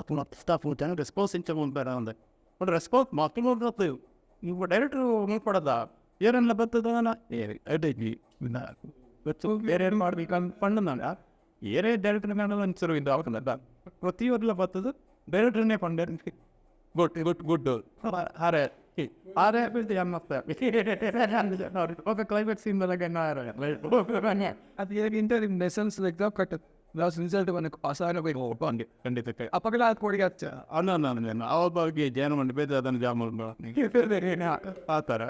ಪುನಃ ಜನ ರೆಸ್ಪಾನ್ಸ್ ಇಂಚ ಬೇಡ ಅಂದೆ ಬಟ್ ರೆಸ್ಪಾನ್ಸ್ ಮಾತ್ರ ಇವು ಡೈರೆಕ್ಟ್ರು ಕೊಡೋದ ಏನೆಲ್ಲ ಬರ್ತದ ಬೇರೆ ಏನು ಮಾಡ್ಬೇಕಂತ ಪಂಡ ನಾನು ಏನೇ ಡೈರೆಕ್ಟರ್ ಮೇಲೆ ಅನ್ಸರು ಇದು ಅವಕಲ್ಲ ಪ್ರತಿಯೊಂದೆಲ್ಲ ಬರ್ತದೆ ಡೈರೆಕ್ಟರ್ನೇ ಪಂಡೆ ಗುಡ್ ಗುಡ್ ಗುಡ್ ಆರೆ ಆರೆ ఒక ಕ್ಲೈಮೇಟ್ ಸೀನ್ ಅದು ಇಂಟರ್ ಲೆಸನ್ಸ್ ಎಕ್ಸಾಮ್ ಕಟ್ಟದು ಲಾಸ್ಟ್ ರಿಸಲ್ಟ್ ಬಂದು ಪಾಸ್ ಆಗಬೇಕು ಖಂಡಿತ ಅಪ್ಪಗಳ ಕೊಡುಗೆ ಹಚ್ಚ ಅನ್ನ ಅವ ಬಗ್ಗೆ ಜೇನು ಮಾಡಿ ಬೇರೆ ಅದನ್ನು ಜಾಮ ಆ ಥರ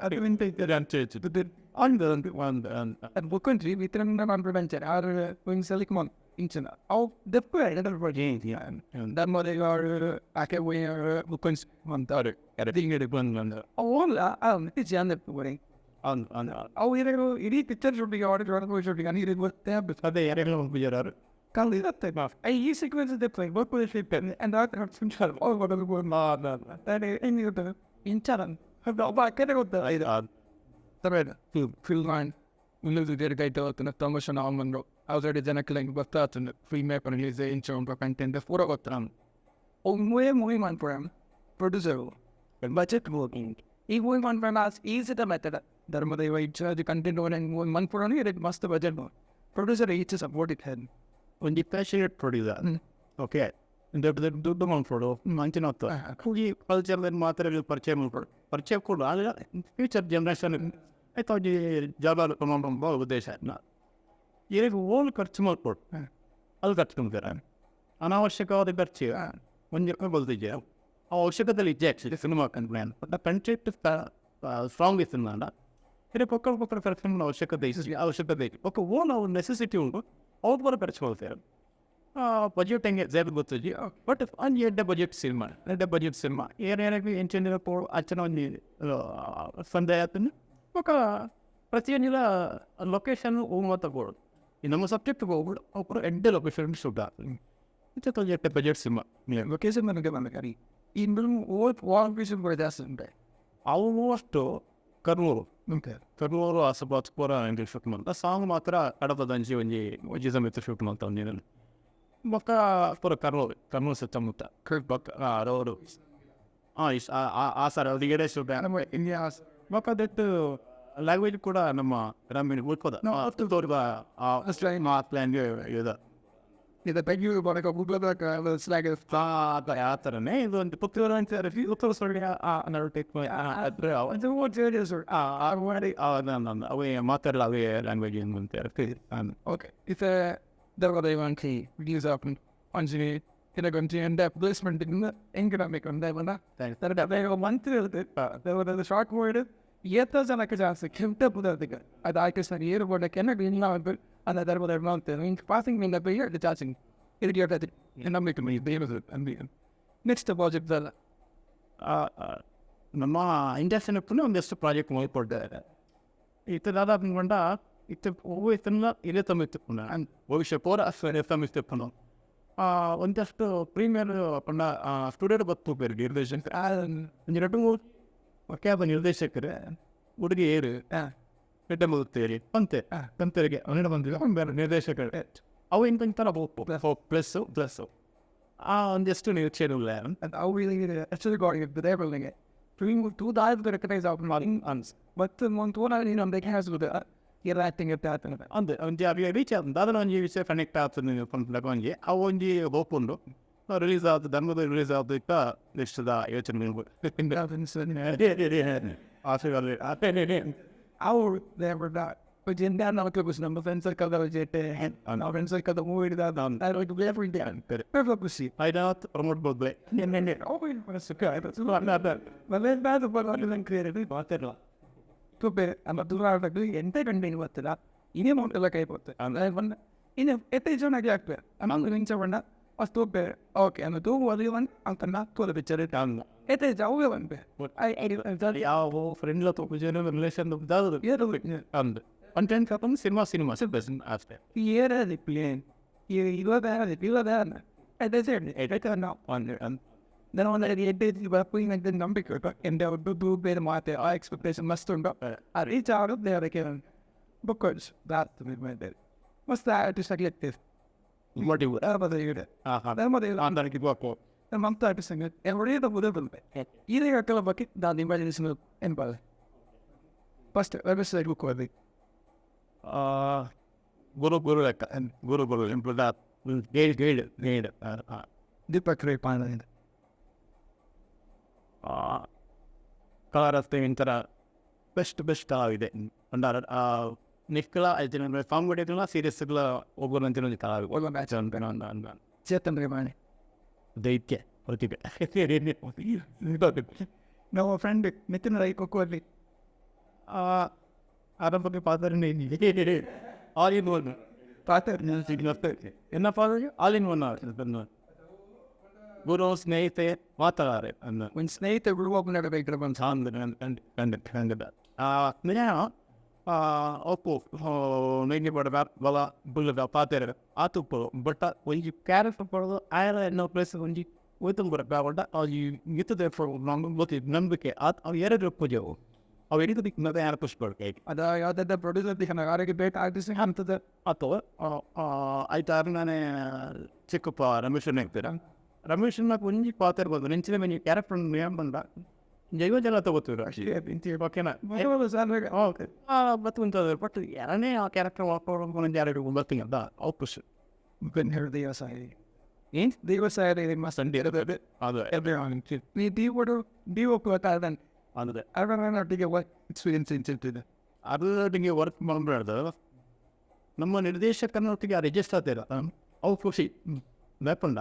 ಅಂದ ಒಂದು ಅದು ಬುಕ್ಕಂತ್ರಿ ವಿತರಣೆ ಕಾನ್ಫಿಡೆನ್ಸ್ ಆರು ಒಂದು ಸಲಿಕ್ ಮನ್ ಇಂಚಿನ ಅವು ದೆಪ್ಪು ಧರ್ಮದೇವರು ಆಕೆ ಬುಕ್ಕನ್ಸ್ ಅಂತಾರೆ ಬಂದು ಬಂದು ಅವು ಜನ ಬರೀ ಅಂದ್ ಅಂದ್ ಅವು ಏನಾದ್ರು ಇಡೀ ಪಿಕ್ಚರ್ ಶೂಟಿಂಗ್ ಆಡಿಟ್ ಶೂಟಿಂಗ್ ನೀರು ಗೊತ್ತೇ ಅದೇ ಯಾರ್ಯಾರು ಬೇಜಾರು ಇರುತ್ತೆ ಈ ಸೀಕ್ವೆನ್ಸ್ ಪೂರ ಗೊತ್ತ ಮೂವೇ ಮೂವಿ ಮಾಡ್ಕೊಡ ಪ್ರೊಡ್ಯೂಸರು ಬಜೆಟ್ ಈ ಮೂವಿ ಮಾಡ್ಬೇಡ ಈಸಿ ಮೆಥಡ್ ಧರ್ಮದೈವ ಇಚ್ಛೆ ಕಂಟೆಂಟ್ ಮನ್ಪುರ ಇದಕ್ಕೆ ಮಸ್ತ್ ಬಜೆಟ್ ಪ್ರೊಡ್ಯೂಸರ್ ಈಚೆ ಸಪೋರ್ಟ್ it ಹೆನ್ ಒಂಜಿ ಪ್ಯಾಷನೇಟ್ ಪ್ರೊಡ್ಯೂಸರ್ ಓಕೆ ದೊಡ್ಡ ದೊಡ್ಡ ದುಡ್ಡು ಮಾಡ್ಕೊಡು ಮಂಚಿನ ಹೊತ್ತು ಈ ಕಲ್ಚರ್ ಮಾತ್ರ ಪರಿಚಯ ಮಾಡ್ಕೊಡು ಪರಿಚಯ ಕೊಡು ಆದರೆ ಫ್ಯೂಚರ್ ಜನ್ರೇಷನ್ ಆಯ್ತು ಒಂಜಿ ಜಾಬ್ ಉದ್ದೇಶ ಈಗ ಓಲ್ ಖರ್ಚು ಮಾಡ್ಕೊಡು ಅಲ್ಲಿ ಖರ್ಚು ತುಂಬ್ತಾರೆ ಅನಾವಶ್ಯಕವಾದ ಖರ್ಚು ಒಂಜಿ ರೂಪಾಯಿ ಬಲ್ತಿದ್ಯಾ ಆ ಅವಶ್ಯಕತೆ ಇಜ್ಜೆ ಆ್ಯಕ್ಚುಲಿ ಸಿನಿಮಾ ಕಂಪ್ಲೇನ್ ಬಟ್ ಕಂಟೆಂಟ್ ಸ್ಟ್ರಾಂಗ್ ಇತ್ತು ಇನ್ನು ಪಕ್ಕ ಪಕ್ಕ ಕರೆಕ್ಷನ್ ಅವಶ್ಯಕತೆ ಅವಶ್ಯಕತೆ ಇತ್ತು ಪಕ್ಕ ಓನ್ ಅವ್ರ ನೆಸೆಸಿಟಿ ಉಂಟು ಅವ್ರು ಬರೋ ಖರ್ಚು ಮಾಡ್ತಾರೆ. ಬಜೆಟ್ ಹೆಂಗೆ ಎಕ್ಸಾಕ್ಟ್ ಗೊತ್ತಿದ್ವಿ ಬಟ್ ಒಂದು ಎಡ್ಡೆ ಬಜೆಟ್ ಸಿನಿಮಾ ಎಡ್ಡೆ ಬಜೆಟ್ ಸಿನಿಮಾ ಏನೇನಾಗಿ ಎಂಚಿನ ಪೋ ಅಚ್ಚನ ಒಂದು ಸಂದೇಹ ಆತನ ಪಕ್ಕ ಪ್ರತಿಯೊಂದಿಲ್ಲ ಲೊಕೇಶನ್ ಹೋಗಿ ತಗೋಡು ಈ ನಮ್ಮ ಸಬ್ಜೆಕ್ಟ್ ಹೋಗ್ಬಿಡು ಅವ್ರು ಎಡ್ಡೆ ಲೊಕೇಶನ್ ಶೂಟ್ ಆಗ್ತದೆ ಇತ್ತೆ ಎಡ್ಡೆ ಬಜೆಟ್ ಸಿನಿಮಾ ಲೊಕೇಶನ್ ನನಗೆ ಬಂದ ಈ ಲೊಕೇಶನ್ ಜಾಸ್ತಿ ಉಂಟೆ ಆಲ್ಮೋಸ್ಟ್ ಕರ್ನೂರು ಕರ್ನೂರು ಆಸುಪಾಸು ಪೂರ ಎಂಟ್ರಿ ಶೂಟ್ ಮಾಡ್ತಾ ಸಾಂಗ್ ಮಾತ್ರ ಕಡಪದ ಅಂಜಿ ಒಂಜಿ ಒಂಜಿ ಸಮೇತ ಶೂಟ್ ಮಾಡ್ತಾ ಒಂಜಿ ಬೊಕ್ಕ ಪೂರ ಕರ್ನೂರು ಕರ್ನೂರು ಸುತ್ತಮುತ್ತ ಬೊಕ್ಕ ರೋಡು ಹಾಂ ಇಶ್ ಆ ಸರ್ ಅಲ್ಲಿಗೆ ಶೂಟ್ ಬೊಕ್ಕ ಅದಟ್ಟು ಲ್ಯಾಂಗ್ವೇಜ್ ಕೂಡ ನಮ್ಮ ಗ್ರಾಮೀಣ ಉಳ್ಕೋದ ತೋರಿದ ಲ್ಯಾಂಗ್ವೇಜ್ ಇದೆ ಇದು ಬೆಂಗಳೂರು ಬರಕ ಆ ಥರನೇ ಇದು ಒಂದು ಪುತ್ತೂರು ಅಂತ ಪುತ್ತೂರು ಸೊಳ್ಳೆ ಅವೇ ಮಾತಾಡಲ್ಲ ಅವೇ ಲ್ಯಾಂಗ್ವೇಜ್ ಅಂತ ಓಕೆ ಇದು ದರ್ಗದೈವಂಕಿ ರಿಲೀಸ್ ಆಪನ್ ಅಂಜಿ ಇದಕ್ಕೊಂಚಿ ಎಂಡ ಪ್ಲೇಸ್ಮೆಂಟ್ ಎಂಕನಾಮಿಕ್ ಮಂತ್ ಇರುತ್ತೆ ಶಾರ್ಟ್ ವರ್ಡ್ ಏತ ಜನಕ್ಕೆ ಜಾಸ್ತಿ ಕೆಂಟ ಪುದರ್ತಿಗೆ ಅದು ಆಯ್ಕೆ ಸರ್ ಏರು ಬೋಡಕ್ಕೆ ಇಲ್ಲ அந்த தர்ம பாசிங் இந்த பெரிய சார்ஜிங் இதுக்கு ನಂಬಿಕೆ ನೆಕ್ಸ್ಟ್ ಪ್ರಾಜೆಕ್ಟ್ ಅಲ್ಲ ನಮ್ಮ ಇಂಡಸ್ಟ್ರಿನಪ್ಪೂ ಒಂದಷ್ಟು ಪ್ರಾಜೆಕ್ಟ್ ಮಾಡಿಕೊಡ್ತಾರೆ ಇತ್ತದಾದ ಅನ್ಕೊಂಡ ಇತ್ತ ಹೂವು ಇತ್ತನ್ನ ಇದೇ ತಮ್ಮಿತ್ತು ಭವಿಷ್ಯ ಪೂರ ತಮ್ಮಿತ್ತು ಒಂದಷ್ಟು ಪ್ರೀಮಿಯರ್ ಪಂಡ ಸ್ಟುಡಿಯೋ ಬತ್ತು ಬೇರೆ ನಿರ್ದೇಶಕ ಎರಡು ಮೂರು ಕ್ಯಾಬ್ ನಿರ್ದೇಶಕರೇ ಹುಡುಗಿ ಏರು ಎಡ್ಡೆ ಮುಗುತ್ತೇರಿ ಅಂತೆ ತಂತೆರಿಗೆ ಅವನಿಡ ಬಂದಿಲ್ಲ ಬೇರೆ ನಿರ್ದೇಶಕರು ಅವು ಇಂಥರ ಪ್ಲಸ್ಸು ಪ್ಲಸ್ಸು ಆ ಒಂದಷ್ಟು ನಿರೀಕ್ಷೆ ಇಲ್ಲ ಅವು ಅನ್ಸ್ ಮತ್ತು ಅಂದೆ ಒಂಜಿ ಅవి ರೀಚ್ ಆದ ದಾದನ ಒಂಜಿ ವಿಷಯ ಕನೆಕ್ಟ್ ಆಗ್ತದೆ ಪನ್ಪುನಗ ಒಂಜಿ ಅವು ಒಂಜಿ ಹೋಪ್ ಉಂಡು ರಿಲೀಸ್ ಆದ ಧರ್ಮದ ರಿಲೀಸ್ ಆದ ನೆಕ್ಸ್ಟ್ ಯೋಚನೆ ಆಶೀರ್ವಾದ Our never not. But in that not was number friends like other and our friends like other movie that I like every day. ಐದಾತ್ promote ಬೋದ್ಲೆ ಎಂತ ಕಂಡು ಗೊತ್ತಿಲ್ಲ ಇದೇ ಎಲ್ಲ ಕೈ ಬರ್ತದೆ ಅಂದರೆ ಬಂದ ಇನ್ನು ಎತ್ತೆ ಜನ ಆಗ್ತದೆ ಅನ್ನೊಂದು ನಿಮಿಷ ಬಂಡ ಅಷ್ಟು ತೂಪೆ ಓಕೆ ಅಂದ್ರೆ ತೂಗು ಅದು ಒಂದು ಅಂತ ತೋಲ ಪಿಕ್ಚರ್ ಎತ್ತೆ ಅವೇ ಬಂದೆ ಯಾವ ಫ್ರೆಂಡ್ಲ ತೋಪು ರಿಲೇಷನ್ ಅಂದ್ ಕಂಟೆಂಟ್ ಕಪ್ಪನ್ ಸಿನಿಮಾ ಸಿನಿಮಾ ಅಷ್ಟೇ ಏರದಿ ಪ್ಲೇನ್ ಇವಾಗ ಇವಾಗ ನಾನು ಒಂದು ಎಡ್ಡೆ ನಂಬಿಕೆ ಎಂದ ಬೇರೆ ಮಾತೆ ಆ ಎಕ್ಸ್ಪೆಕ್ಟೇಷನ್ ಮಸ್ತ್ ಉಂಟು ಆ ರೀಚ್ ಆಗೋದು ಅದಕ್ಕೆ ಬುಕ್ಕರ್ಸ್ ಮಸ್ತ್ ಆರ್ಟಿಸ್ಟ್ ಆಗಿರ್ತೀವಿ ಮೋಟಿವ್ ಮಮತಾ ಆರ್ಟಿಸ್ಟ್ ಎವಡೇ ಬುದ ಇದೇ ಕಲ ಬಗ್ಗೆ ನಾನು ಇಮ್ಯಾಜಿನೇಷನ್ ಎನ್ಬಾಲ್ ಫಸ್ಟ್ ವೆಬ್ಸೈಟ್ ಬುಕ್ ಓದಿ ಗುರು ಗುರು ಲೆಕ್ಕ ಗುರು ಗುರು ಗೈಡ್ ಗೈಡ್ ಗೈಡ್ ದೀಪಕ್ ರೇ ಪಾಂಡ ಕಲಾರಸ್ತೆ ಒಂಥರ ಬೆಸ್ಟ್ ಬೆಸ್ಟ್ ಆಗಿದೆ ಒಂದಾರ ನಿಕ್ಕಲ ಕಾಮಿಡಿಗಳ ಸೀರಿಯಸ್ಗಳ ಒಬ್ಬರು ಅಂತಿನ ಒಂದು ಕಲಾವಿದ ಒಳ್ಳೆ ಮ್ಯಾಚ್ ಅಂತ ಚೇತನ್ ರೇಮಾಣಿ ದೈತ್ಯ ಪ್ರತಿಭೆ ನಮ್ಮ ಫ್ರೆಂಡ್ ನಿತಿನ್ ರೈ ಕೊಕ್ಕೋ ಅಲ್ಲಿ ಆರಂಭಕ್ಕೆ ಪಾತ್ರ ಆಲ್ ಇನ್ ಒನ್ ಪಾತ್ರ ಎನ್ನ ಫಾದರ್ ಆಲ್ ಇನ್ ಒನ್ ಗುರು ಸ್ನೇಹಿತೆ ಮಾತಾಡಾರೆ ಅಂದ ಒಂದು ಸ್ನೇಹಿತ ಗುರು ನಡಬೇಕು ಬಂದು ಕಂಡು ಒಪ್ಪು ನೈಗೆ ಬಡ ಬಲ ಬುಲ್ಲದ ಪಾತೆರ ಆತುಪ್ಪು ಬಟ್ ಒಂಜಿ ಕ್ಯಾರೆಕ್ಟರ್ ಪಡೋದು ಆಯರ ಎನ್ನೋ ಪ್ಲೇಸ್ ಒಂಜಿ ಒಯ್ತಂಗ್ ಬರ ಬಟ್ ಇತ್ತದೆ ಗೊತ್ತಿ ನಂಬಿಕೆ ಆತ್ ಅವು ಎರಡು ಪೂಜೆವು ಅವು ಎಡಿತ ದಿಕ್ಕ ಯಾರು ಖುಷಿ ಪಡ್ಬೇಕು ಅದ ಯಾವ್ದಾದ ಪ್ರೊಡ್ಯೂಸರ್ ದಿಕ್ಕ ಯಾರಿಗೆ ಬೇಕು ಆರ್ಟಿಸ್ಟ್ ಅಂತದ ಅಥವಾ ಐತಾರು ನಾನೇ ಚಿಕ್ಕಪ್ಪ ರಮೇಶನ್ ಹೇಳ್ತೀರ ರಮೇಶನ್ನ ಒಂಜಿ ಪಾತ್ರ ಬಂದು ನೆಂಚಿನ ಮೇಲೆ ಕ್ಯಾರೆಕ್ಟರ್ ಏನು ಬಂದ ಜೈವ ಜಲ ತಗೋತೀರ ಓಕೆನಾ ಮತ್ತು ಬಟ್ ಯಾರನ್ನೇ ಆ ಕ್ಯಾರೆಕ್ಟರ್ ಮಾಡ್ಕೊಂಡು ಯಾರು ಗೊತ್ತಿಲ್ಲ ಅಂತ ಅವ್ರು ಖುಷಿ ದೇವಸಾಯ ಏನು ದೇವಸಾಯ ನಿಮ್ಮ ಸಂಡೆ ಅದು ನೀ ದೀವಡು ದೀವಕ್ಕೂ ಅದನ್ ಅದೇ ಅವರೊಟ್ಟಿಗೆ ಎಕ್ಸ್ಪೀರಿಯನ್ಸ್ ಇರ್ತಿದೆ ಅದರೊಟ್ಟಿಗೆ ವರ್ಕ್ ಮಾಡಬಾರ್ದು ನಮ್ಮ ನಿರ್ದೇಶಕನೊಟ್ಟಿಗೆ ಆ ರಿಜಿಸ್ಟ್ ಆಗ್ತಿರ ಅವು ಖುಷಿ ಲೇಪಂಡ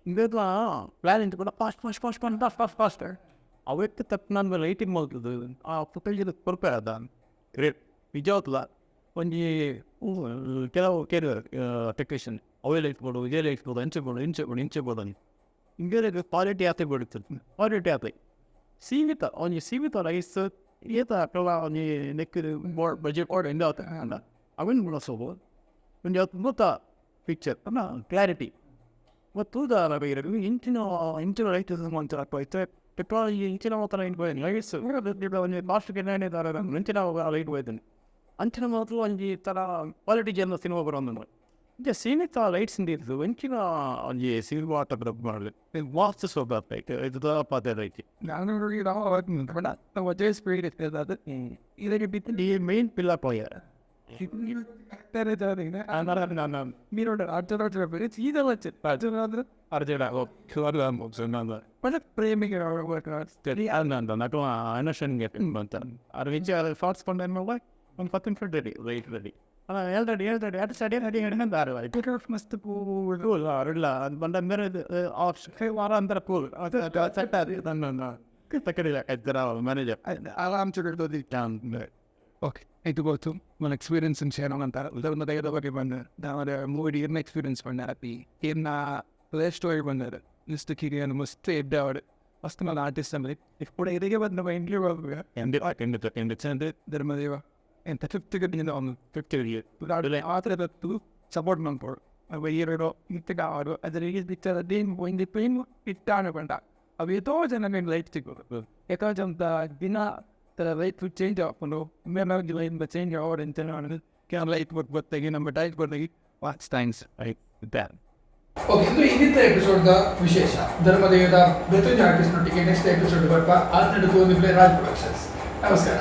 ಇಂದೆಲ ಪ್ಲ್ಯಾನ್ ಇಂತ ಕೂಡ fast fast fast fast fast fast fast ಅವೆಟ್ಟು ತಕ್ಕ ನಾನು ಲೈಟಿಂಗ್ ಮಲ್ತದ್ದು ಆ ಫುಟೇಜ್ ಕೊರ್ಪೆ ಅದ ಗ್ರೇಟ್ ನಿಜವಾಗ್ಲ. ಒಂಜಿ ಕೆಲವು ಕೇರ್ ಟೆಕ್ನಿಷಿಯನ್ ಅವೇ ಲೈಟ್ ಕೊಡು, ಇದೇ ಲೈಟ್ ಕೊಡು, ಇಂಚೆ ಕೊಡು, ಇಂಚೆ ಕೊಡು, ಇಂಚೆ ಕೊಡು. ಹಿಂಗೆ ಕ್ವಾಲಿಟಿ ಆತೆ ಬಿಡುತ್ತದೆ, ಕ್ವಾಲಿಟಿ ಆತೆ ಸೀಮಿತ, ಒಂಜಿ ಸೀಮಿತ ರೈಸ್ ಏತ ಅಕಲ ಒಂಜಿ ನೆಕ್ ಬಜೆಟ್ ಓಡ್ ಎಂದ ಅಲ್ಲ ಅವೆನ್ ಬಳಸೋದು. ಒಂಜಿ ಅದ್ಭುತ ಪಿಕ್ಚರ್ ಅಲ್ಲ ಕ್ಲಾರಿಟಿ ಮತ್ತು ಇಂಚಿನ ಇಂಚಿನ ಲೈಟ್ ಅಂತ ಟೆಕ್ನಾಲಜಿ ಇಂಚಿನ ಮಾತ್ರ ಲೈಟ್ಸ್ ಒಂಜಿ ಲಾಸ್ಟ್ ಇಂಚಿನ ಲೈಟ್ ಹೋಯ್ತಾನೆ ಅಂಚಿನ ಮಾತ್ರ ಒಂಜಿ ಥರ ಕ್ವಾಲಿಟಿ ಜನ ಸಿನಿಮಾ ಬರೋದು. ಇಂಚ ಸೀಮಿತ ಲೈಟ್ಸ್ ಇದ್ದು ಇಂಚಿನ ಒಂಜಿ ಸಿನಿಮಾ ಮಾಡಲಿ ವಾಸ್ತು ಸೋಬ ಇದು ಪಾತ್ರ ಐತಿ. ನಾನು ಸ್ಪೀಡ್ ಅದು ಇದಕ್ಕೆ ಬಿಟ್ಟು ಈ ಮೇನ್ ಪಿಲ್ಲರ್ ಪಾಯರ್ మీరు ಅರ್ಜುನ ಅರ್ಜುನ ಪ್ರೇಮಿಗೆ నాకు ಅನಶನ್ಗೆ ಅಂತ ಅದ್ರ ವಿಚಾರ ಶಾರ್ಟ್ಸ್ ಕೊಂಡ ಒಂದು 10 ನಿಮಿಷ ರೆಡಿ, ರೈಟ್ ರೆಡಿ ಅಲ್ಲ ಹೇಳ್ದಡಿ ಹೇಳ್ದಡಿ ಅದು ಸಡಿ ರೆಡಿ ಹಿಡ್ಕೊಂಡು ಆರು ಮಸ್ತ್. ಕೂಲ್ ಅಲ್ಲ ಅದು ಬಂದ ಮೇಲೆ ವಾರ ಅಂತಾರೆ ಕೂಲ್ ಅದು ಸೆಟ್ ಅದು ನನ್ನ ತಕ್ಕಡಿಲ್ಲ ಮ್ಯಾನೇಜರ್ ಆರಾಮ್ ಚುಡಿರ್ತದೆ. ಓಕೆ, ಇದು ಗೊತ್ತು మన ಎಕ್ಸ್ಪೀರಿಯನ್ಸ್ ಶೇರ್ ಅಂತಾರೆ. ಧರ್ಮದ ಬಗ್ಗೆ ಬಂದ ಮೂವಿ ಏರ್ನ ಎಕ್ಸ್ಪೀರಿಯನ್ಸ್ ಬಂದ ಹ್ಯಾಪಿ ಏರ್ನ ಪ್ಲೇ ಸ್ಟೋರಿ ಬಂದದ ಇಷ್ಟು ಕಿರಿಯನ್ ಮಸ್ತ್ ಎಡ್ಡೆ ಅವಡು ಮಸ್ತ್ ನನ್ನ ಆರ್ಟಿಸ್ಟ್ ಅಂದ್ರೆ ಕೂಡ ಇದಕ್ಕೆ ಬಂದ ನಮ್ಮ ಇಂಟರ್ವ್ಯೂ ಎಂಡ್ ಧರ್ಮದೇವ ಎಂತ ಫಿಫ್ತ್ಗೆ ಒಂದು ಫಿಫ್ಟಿ ಆ ಥರ ಸಪೋರ್ಟ್ ಮಾಡ್ಬೋದು ಇರೋ ಇತ್ತು ಅದರ ಪಿಕ್ಚರ್ ಅದೇನು ಒಂದು ಪೇನ್ ಇಟ್ಟಾನು ಬಂಡ ಅವು ಏತೋ ಜನ ಲೈಫ್ ಸಿಗೋದು ಏತೋ ಜನ ದಿನ ಲೈಫ್ ಚೇಂಜ್ ಆಕೊಂಡು ಲೈಫ್ ಚೇಂಜ್ ಆವಡ್ ಅಂತ ಲೈಫ್ ಗೊತ್ತಾಗಿ ನಮ್ಮ ಟೈಪ್ ಗೊತ್ತಾಗಿ what's thanks I than. Okay, ಇದು ಇನ್ನಿತ್ತ ಎಪಿಸೋಡ್ದ ವಿಶೇಷ ಧರ್ಮದೇವದ ಬೆತ್ತೊಂಜಿ ಆರ್ಟಿಸ್ಟ್ನೊಟ್ಟಿಗೆ ನೆಕ್ಸ್ಟ್ ಎಪಿಸೋಡ್ ಬರ್ಪ. ಆಲ್ನಡುಕು ಒಂದು ರಾಜ್ ಪ್ರೊಡಕ್ಷನ್ಸ್. ನಮಸ್ಕಾರ.